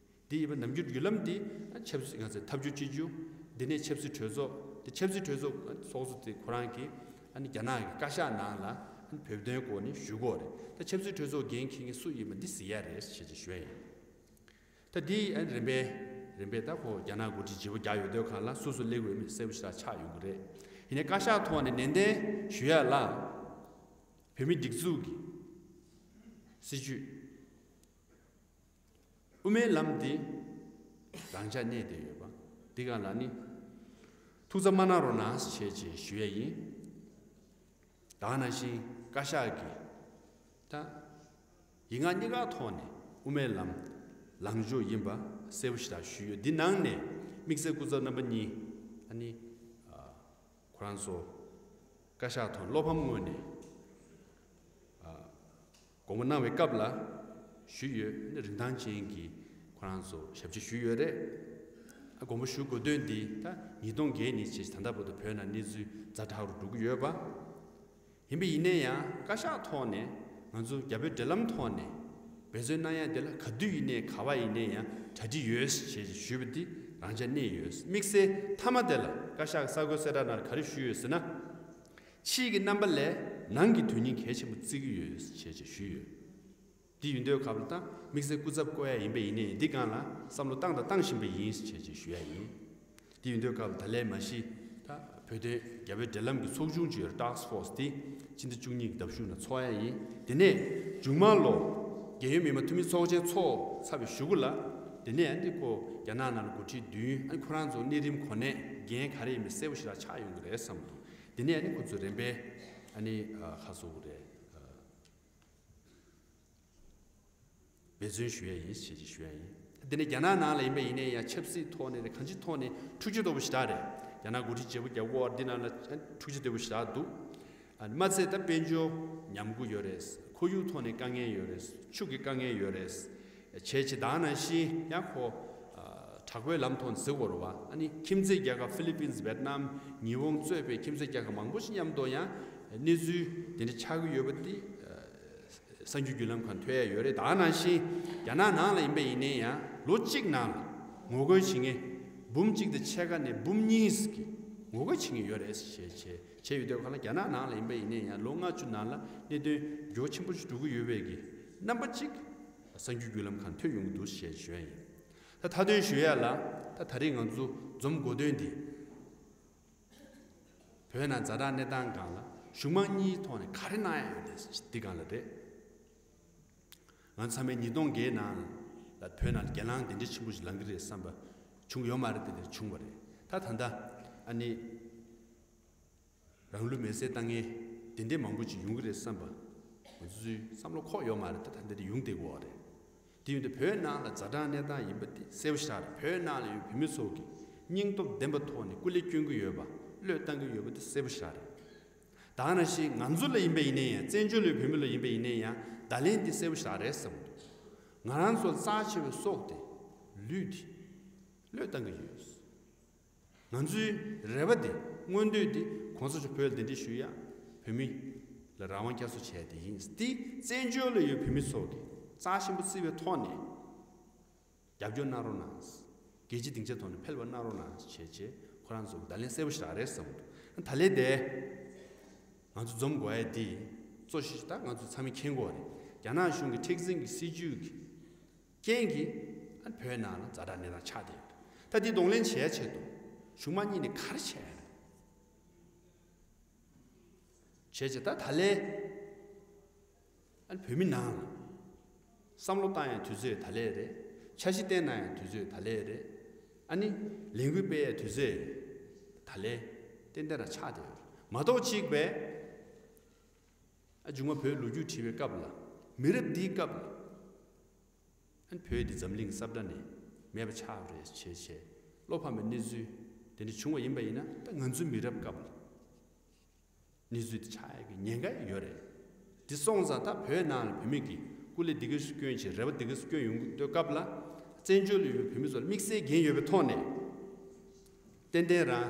འདི་ཡིན་པ་ནམ་རྒྱུན་བརྒྱུད་ལམ་འདི་ཆབ་སྲིད་ང་ཚོའི་འཐབ་ཕྱོགས་གཅིག་གྱུར། འདི་ནས་ཆབ་སྲིད་གྲོས་ཚོགས། འདི་ཆབ་སྲིད་གྲོས་ཚོགས་ཚོགས་གཙོ་དེ་ཁོ་རང་གིས་ཨ་ནི་རྒྱ་ནག་གི་བཀའ་ཤག་ནང་ལ་ཨ་ནི་བོད་དོན་སྐོར་ནས་ཞུ་གི་ཡོད་རེད། ད་ཆབ་སྲིད་གྲོས་ཚོགས་འགན་འཁྱེར་མཁན་སུ་ཡིན་པ་འདི་གཟིགས་ཡ་རེད་ཞེས་ཀྱི་ཞུ་ཡ་ཡིན། ད་འདི་ཨ་ནི་རིམ་པས་རིམ་པས་ད་ཁོ་རྒྱ་ནག་འགོ་ཁྲིད་བརྗེ་པོ་རྒྱག་ཡོད་དུས་གང་ལ་སུ་སུ་སླེབས་དགོས་མིན་གསལ་པོ་ཞེ་དྲག་ཆགས་ཡོང་གི་རེད། ཡིན་ནའི་བཀའ་ཤག་ཐོག་ནས་ནན་ཏན་ཞུ་ཡ་ལ། བོད་མིའི་སྒྲིག་འཛུགས་ཀྱི་སྲིད་བྱུས་དབུ་མའི་ལམ་འདི་རང་འཇགས་གནས་བསྡད་ཡོད་པ་འདི་གང་ལ་ནི་ཐུགས་འཚབ་མ་གནང་རོགས་གནང་ཞེས་བྱས་ཞུ་ཡས་ཡིན། ད་ག་ནང་བཞིན་བཀའ་ཤག་གིས་ད་ཡིག་ངག་གཉིས་ཀ་ཐོག་ནས་དབུ་མའི་ལམ་ལངས་ཕྱོགས་ཡིན་པ་གསལ་པོ་ཞེ་དྲག་ཞུས་ཡོད། འདི་ནང་ནས་དམིགས་བསལ་སྐུ་ཚབ་རྣམ་པ་གཉིས་ཨ་ནི་ཁོ་རང་ཚོ་བཀའ་ཤག་ཐོག་བློ་ཕམ་ངོས་ནས་དགོངས་པ་གནང་བའི་སྐབས་ལ་ཞུས་ཡོད། རིན་ཐང་ཅན་གྱི་ཁོ་རང་ཚོ་ཞབས་ཕྱི་ཞུས་ཡོད་རེད། ཨ་དགོངས་པ་ཞུ་དགོས་དོན་འདི་ད་ཉིས་སྟོང་བརྒྱད་ནས་བྱས་ད་ལྟ་བར་དུ་བོད་ནང་གནས་ཚུལ་ཛ་དྲག་རུ་འགྲོ་གི་ཡོད་པ། ཡིན་པ་ཡིན་ན་ཡང་བཀའ་ཤག་ཐོག་ནས་ང་ཚོ་རྒྱ་བོད་འབྲེལ་ལམ་ཐོག་ནས་འབད་བརྩོན་གནང་ཡ་དེ་ལ་ག་དུས་ཡིན་ནའི་ག་བ་ཡིན་ནའི་ཡང་གྲ་སྒྲིག་ཡོད་ཞེས་ཞུས་པ་འདི་རང་འཇགས་གནས་ཡོད། དམིགས་བསལ་མཐའ་མ་དེ་ལ་བཀའ་ཤག་གི་གསར་འགོད་གསལ་བསྒྲགས་ནང་ལ་ག་རེ་ཞུས་ཡོད་ཟེར་ན། ཕྱིའི་གི་རྣམ་པ་ལས་ནང་གི་དོན་སྙིང་གལ་ཆེན་པོ་བརྩི་གི་ཡོད་ཞེས་ཞུས་ཡོད། འདི་ཡིན་དུས་སྐབས་ལ་ད་དམིགས་བསལ་སྐུ་ཚབ་བསྐོ་ཡ་ཡིན་པ་ཡིན་ནའི་འདི་སྒང་ལ་བསམ་བློ་བཏང་དང་བཏང་བཞིན་པ་ཡིན་ཞེས་ཞུ་ཡ་ཡིན། དེ་ཡིན་དུས་སྐབས་ད་ལན་མ་གཞི་ད་བོད་དོན་རྒྱ་བོད་འབྲེལ་ལམ་གྱི་ཚོགས་ཆུང་ཅིག་ཡོད་རེད། ཊཱག་སི་ཕོར་སི་དེ་སྤྱི་ཟླ་བཅུ་གཉིས་ཀྱི་ཟླ་གཞུག་ནང་ཚོགས་ཡ་ཡིན། དེ་ནས་མཇུག་མ་ལོ་རྒྱལ་ཡོངས་མི་དམངས་འཐུས་མི་ཚོགས་ཆེན་ཚོགས་ཚར་བའི་གཞུག་གུ་ལ་དེ་ནས་ཨ་ནི་ཁོ་རྒྱ་ནག་ནང་ལ་འགོ་ཁྲིད་བདུན་ཨ་ནི་ཁོ་རང་ཚོ་གནས་རིམ་གོ་གནས་འགན་ག་རེ་ཡིན་མིན་གསལ་པོ་ཞེ་དྲག་ཆགས་ཡོང་གི་རེད་བསམ་འདུག་དེ་ནས་ཨ་ནི་ཁོ་ཚོ་རིམ་པས་ཨ་ནི་ཁ་གསོ་གི་རེད། འབད་བརྩོན་ཞུ་ཡ་ཡིན་ཞེས་ཞུ་ཡ་ཡིན། དེ་ནས་རྒྱ་ནག་ནང་ལ་ཡིན་པ་ཡིན་ནའི་ཡང་ཆབ་སྲིད་ཐོག་ནས་རེད། གང་ཅིའི་ཐོག་ནས་འཁྲུག་ཆ་དོད་པོ་ཞེ་དྲག་རེད། རྒྱ་ནག་འགོ་ཁྲིད་བརྗེ་པོ་རྒྱག་དགོས་འདི་ནང་ལ་འཁྲུག་ཆ་དོད་པོ་ཞེ་དྲག་འདུག་ཨ་ནི་མ་ཚད་ད་དཔལ་འབྱོར་ཉམས་རྒུད་ཡོད་རེད། ཁོར་ཡུག་ཐོག་ནས་དཀའ་ངལ་ཡོད་རེད། ཆུ་གི་དཀའ་ངལ་ཡོད་རེད། བྱས་ཅི་ད་ནང་བཞིན་ཡང་ཁོ་དྲག་པོའི་ལམ་ཐོག་ནས་ཟེར་དགོས་རེད་བ། ཨ་ནི་ཁྱིམ་མཚེས་རྒྱལ་ཁབ་ཧྥི་ལི་པིན་སི་ཝེད་ནམ་ཉི་ཧོང་གཙོས་པའི་ཁྱིམ་མཚེས་རྒྱལ་ཁབ་མང་པོ་ཞིག་མཉམ་དུ་ཡང་གནས་ཚུལ་དེ་འདྲ་ཆགས་ཀྱི་ཡོད་པ་འདི། གསར་འགྱུར་བརྒྱུད་ལམ་ཁག་ཐོན་ཡ་ཡོད་རེད། ད་ག་ནང་བཞིན་རྒྱ་ནག་ནང་ལ་ཡིན་པ་ཡིན་ནའི་ཡང་ལོ་གཅིག་ནང་ལ་ངོ་རྒོལ་བྱེད་མཁན་འབུམ་གཅིག་དང་ཕྱེད་ཀ་ནས་འབུམ་གཉིས་ཀྱི་ངོ་རྒོལ་བྱེད་མཁན་ཡོད་རེད་ཞེས་བྱས་བྱས་ཡོད་དུས་གང་ལ་རྒྱ་ནག་ནང་ལ་ཡིན་པ་ཡིན་ནའི་ཡང་ལོ་ལྔ་བཅུ་ནང་ལ་གནད་དོན་འགྱུར་བ་ཆེན་པོ་ཞིག་འགྲོ་གི་ཡོད་པའི་གི་རྣམ་པ་གཅིག་གསར་འགྱུར་བརྒྱུད་ལམ་ཁག་ཐོན་ཡོང་གི་འདུག་ཞེས་ཞུ་ཡ་ཡིན། ད་མཐའ་དོན་ཞུ་ཡ་ལ་ད་ད་རེས་ང་ཚོ་འཛོམས་དགོས་དོན་འདི། བོད་ནང་ཛ་དྲག་གནས་སྟངས་སྒང་ལ་གཞུང་མང་གཉིས་ཐོག་ནས་ག་རེ་གནང་ཡ་ཡོད་རེད་འདི་སྒང་ལ་རེད། ང་ཚང་མས་ཉིས་སྟོང་བརྒྱད་ནང་ལ་བོད་ནང་ལ་སྒེར་ལངས་དེ་འདྲ་ཆེན་པོ་ཞིག་ལངས་ཀྱི་རེད་བསམ་པ་བྱུང་ཡོད་མ་རེད། དེ་འདྲ་བྱུང་བ་རེད། ད་ད་ལྟ་ཨ་ནི་རང་ལུས་མེར་སྲེག་བཏང་མཁན་དེ་འདྲ་མང་པོ་ཅིག་ཡོང་གི་རེད་བསམ་པ་ང་ཚོའི་བསམ་བློ་འཁོར་ཡོད་མ་རེད། ད་ད་འདི་འདྲ་ཡོང་བསྡད་ཀྱི་ཡོད་རེད། དེ་ཡིན་དུས་བོད་ནང་ལ་ཛ་དྲག་གནས་སྟངས་ཡིན་པ་དེ་གསལ་པོ་ཞེ་དྲག་རེད། བོད་ནང་ལ་ཡོད་བོད་མི་ཚོ་གིས་སྙིང་སྟོབས་ལྡན་པའི་ཐོག་ནས་སྐུ་ལས་སྐྱོན་གྱི་ཡོད་པ། བློས་བཏང་གི་ཡོད་པ་དེ་གསལ་པོ་ཞེ་དྲག་རེད། ད་ག་ནང་བཞིན་ང་ཚོ་ལ་ཡིན་པ་ཡིན་ན་ཡང་། བཙན་བྱོལ་བའི་བོད་མི་ལ་ཡིན་པ་ཡིན་ན་ཡང་བརྡ་ལན་འདི་གསལ་པོ་ཞེ་དྲག་རེད་བསམ་གྱི་འདུག་ང་རང་ཚོ་རྩ་ཆེ་བའི་སྲོག་དེ། ལུས་དེ་བློས་བཏང་གི་ཡོད། ང་ཚོའི་རེ་བ་དེ། མངོན་འདོད་དེ། གོང་ས་མཆོག་བོད་ལ་གདན་འདྲེན་ཞུ་ཡ། བོད་མི་ལ་རང་དབང་བསྐྱར་གསོ་བྱས་དེ་ཡིན། དེ་བཙན་བྱོལ་ལ་ཡོད་བོད་མི་ཚོ་གིས་རྩ་ཆེན་པོ་བརྩི་བའི་ཐོག་ནས་རྒྱབ་སྐྱོར་གནང་རོགས་གནང་། རྒྱལ་སྤྱིའི་སྡིངས་ཆ་ཐོག་ནས་ཕེབས་པ་གནང་རོགས་གནང་བྱས་བྱས། ཁོ་རང་ཚོ་གི་བརྡ་ལན་གསལ་པོ་ཞིག་རག་རེད་བསམ་གྱི་འདུག་ད་ལན་དེ་ང་ཚོ་འཛོམས་དགོས་ཡ་དེ་གཙོ་ཆེ་ཤོས་ད་ང་ཚོ་ཚང་མས་མཁྱེན་གྱི་ཡོད་རེད། རྒྱ་ནག་གཞུང་གི་མཁྲེགས་འཛིན་གྱི་སྲིད་བྱུས་ཀྱི་རྐྱེན་གྱིས་ཨ་བོད་ནང་ལ་ཛ་དྲག་གནས་སྟངས་ཆགས་བསྡད་ཡོད་རེད། ད་དེ་གདོང་ལེན་བྱེད་ཡ་ཆེད་དུ་གཞུང་མང་གཉིས་ནས་ག་རེ་བྱས་ཡ་རེད། བྱས་བྱས་ད་ད་ལན་ཨ་ནི་བོད་མི་ནང་ལ་བསམ་བློ་བཏང་ཡ་དུས་ཚོད་ད་ལན་རེད། འཆར་གཞི་བཏིང་གནང་ཡ་དུས་ཚོད་ད་ལན་རེད། ཨ་ནི་ལས་འགུལ་སྤེལ་ཡ་དུས་ཚོད་ད་ལན་ཏན་ཏན་རང་ཆགས་བསྡད་ཡོད་རེད། མ་གཏོགས་གཅིག་པས་ཨ་མཇུག་མ་བོད་ལོ་རྒྱུས་བྲིས་པའི་སྐབས་ལ། མི་རབས་འདིའི་སྐབས་ལ་ཨ་ནི་བོད་འདི་འཛམ་གླིང་གི་ས་བཀྲ་ནས་མེད་པ་ཆགས་རེད་བྱས་བྱས། བློ་ཕམ་པའི་གནས་ཚུལ་དེ་འདྲ་བྱུང་བ་ཡིན་པ་ཡིན་ན། ད་ང་ཚོའི་མི་རབས་སྐབས་ལ་གནས་ཚུལ་དེ་ཆགས་ཡག་གི་ཉེན་ཁ་ཡོད་རེད། དེ་སོང་ཙང་ད་བོད་ནང་ལ་བོད་མི་གིས་སྐུ་ལས་འདི་ག་སྐྱོན་བྱས། རེ་བ་འདི་ག་སྐྱོན་ཡོང་གི་འདུག་སྐབས་ལ། བཙན་བྱོལ་ལ་ཡོད་པའི་བོད་མི་ཚོ་ལ་དམིགས་བསལ་འགན་ཡོད་པའི་ཐོག་ནས། ཏན་ཏན་རང་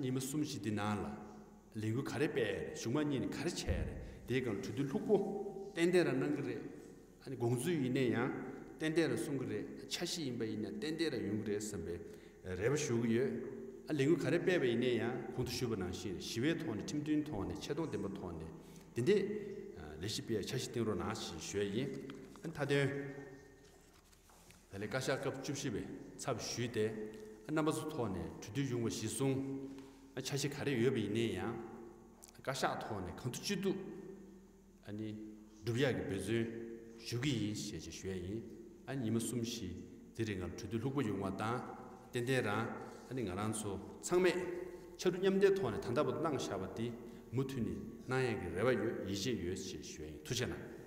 ཉི་མ་གསུམ་བཞི་འདི་ནང་ལ་ལས་འགུལ་ག་རེ་སྤེལ་ཡ་རེད། གཞུང་མང་གཉིས་ནས་ག་རེ་བྱས་ཡ་རེད། དེའི་སྒང་ལ་གྲོས་བསྡུར་ལྷུག་པོ་ཏན་ཏན་རང་གནང་གི་རེད། ཨ་ནི་དགོངས་ཚུལ་ཡིན་ན་ཡང་ཏན་ཏན་རང་གསུང་གི་རེད། འཆར་གཞི་ཡིན་པ་ཡིན་ན་ཏན་ཏན་རང་ཡོང་གི་རེད་བསམ་པའི་རེ་བ་ཞུ་གི་ཡོད། ཨ་ལས་འགུལ་ག་རེ་སྤེལ་བ་ཡིན་ན་ཡང་གོང་དུ་ཞུས་པ་ནང་བཞིན་ཞི་བའི་ཐོག་ནས། ཁྲིམས་མཐུན་ཐོག་ནས། ཆེ་མཐོང་ལྡན་པའི་ཐོག་ནས་དེ་འདྲས་ལས་གཞི་སྤེལ་ཡ་འཆར་གཞི་བཏིང་རོགས་གནང་ཞེས་ཞུ་ཡ་ཡིན། ཨ་མཐའ་དོན་ད་ལན་བཀའ་ཤག་སྐབས་བཅུ་བཞི་པའི་ཚབ་ཞུས་ཏེ། ཨ་རྣམ་པ་ཚོ་ཐོག་ནས་གྲོས་བསྡུར་ཡོང་བ་གཞིར་བཟུང་། ཨ་འཆར་གཞི་ག་རེ་ཡོད་པ་ཡིན་ན་ཡང་བཀའ་ཤག་ཐོག་ནས་གང་ཐུབ་ཅི་ཐུབ་ཨ་ནི་སྒྲུབ་ཡག་གི་འབད་བརྩོན་ཞུ་གི་ཡིན་ཞེས་ཞུ་ཡ་ཡིན། ཨ་ཉི་མ་གསུམ་བཞི་དེ་རིང་ང་ལ་གྲོས་བསྡུར་ལྷུག་པོ་ཡོང་བ་དང་། ཏན་ཏན་རང་ཨ་ནི་ང་རང་ཚོ་ཚང་མས་ཕྱར་གྲུ་མཉམ་འདེགས་ཐོག་ནས་ད་ལྟ་བར་དུ་གནང་བཞག་པ་དེ་མུ་མཐུད་ནས་གནང་ཡག་གི་རེ་བ་ཡོད། ཡིད་ཆེས་ཡོད་ཞེས་ཞུ་ཡ་ཡིན། ཐུགས་རྗེ་གནང་།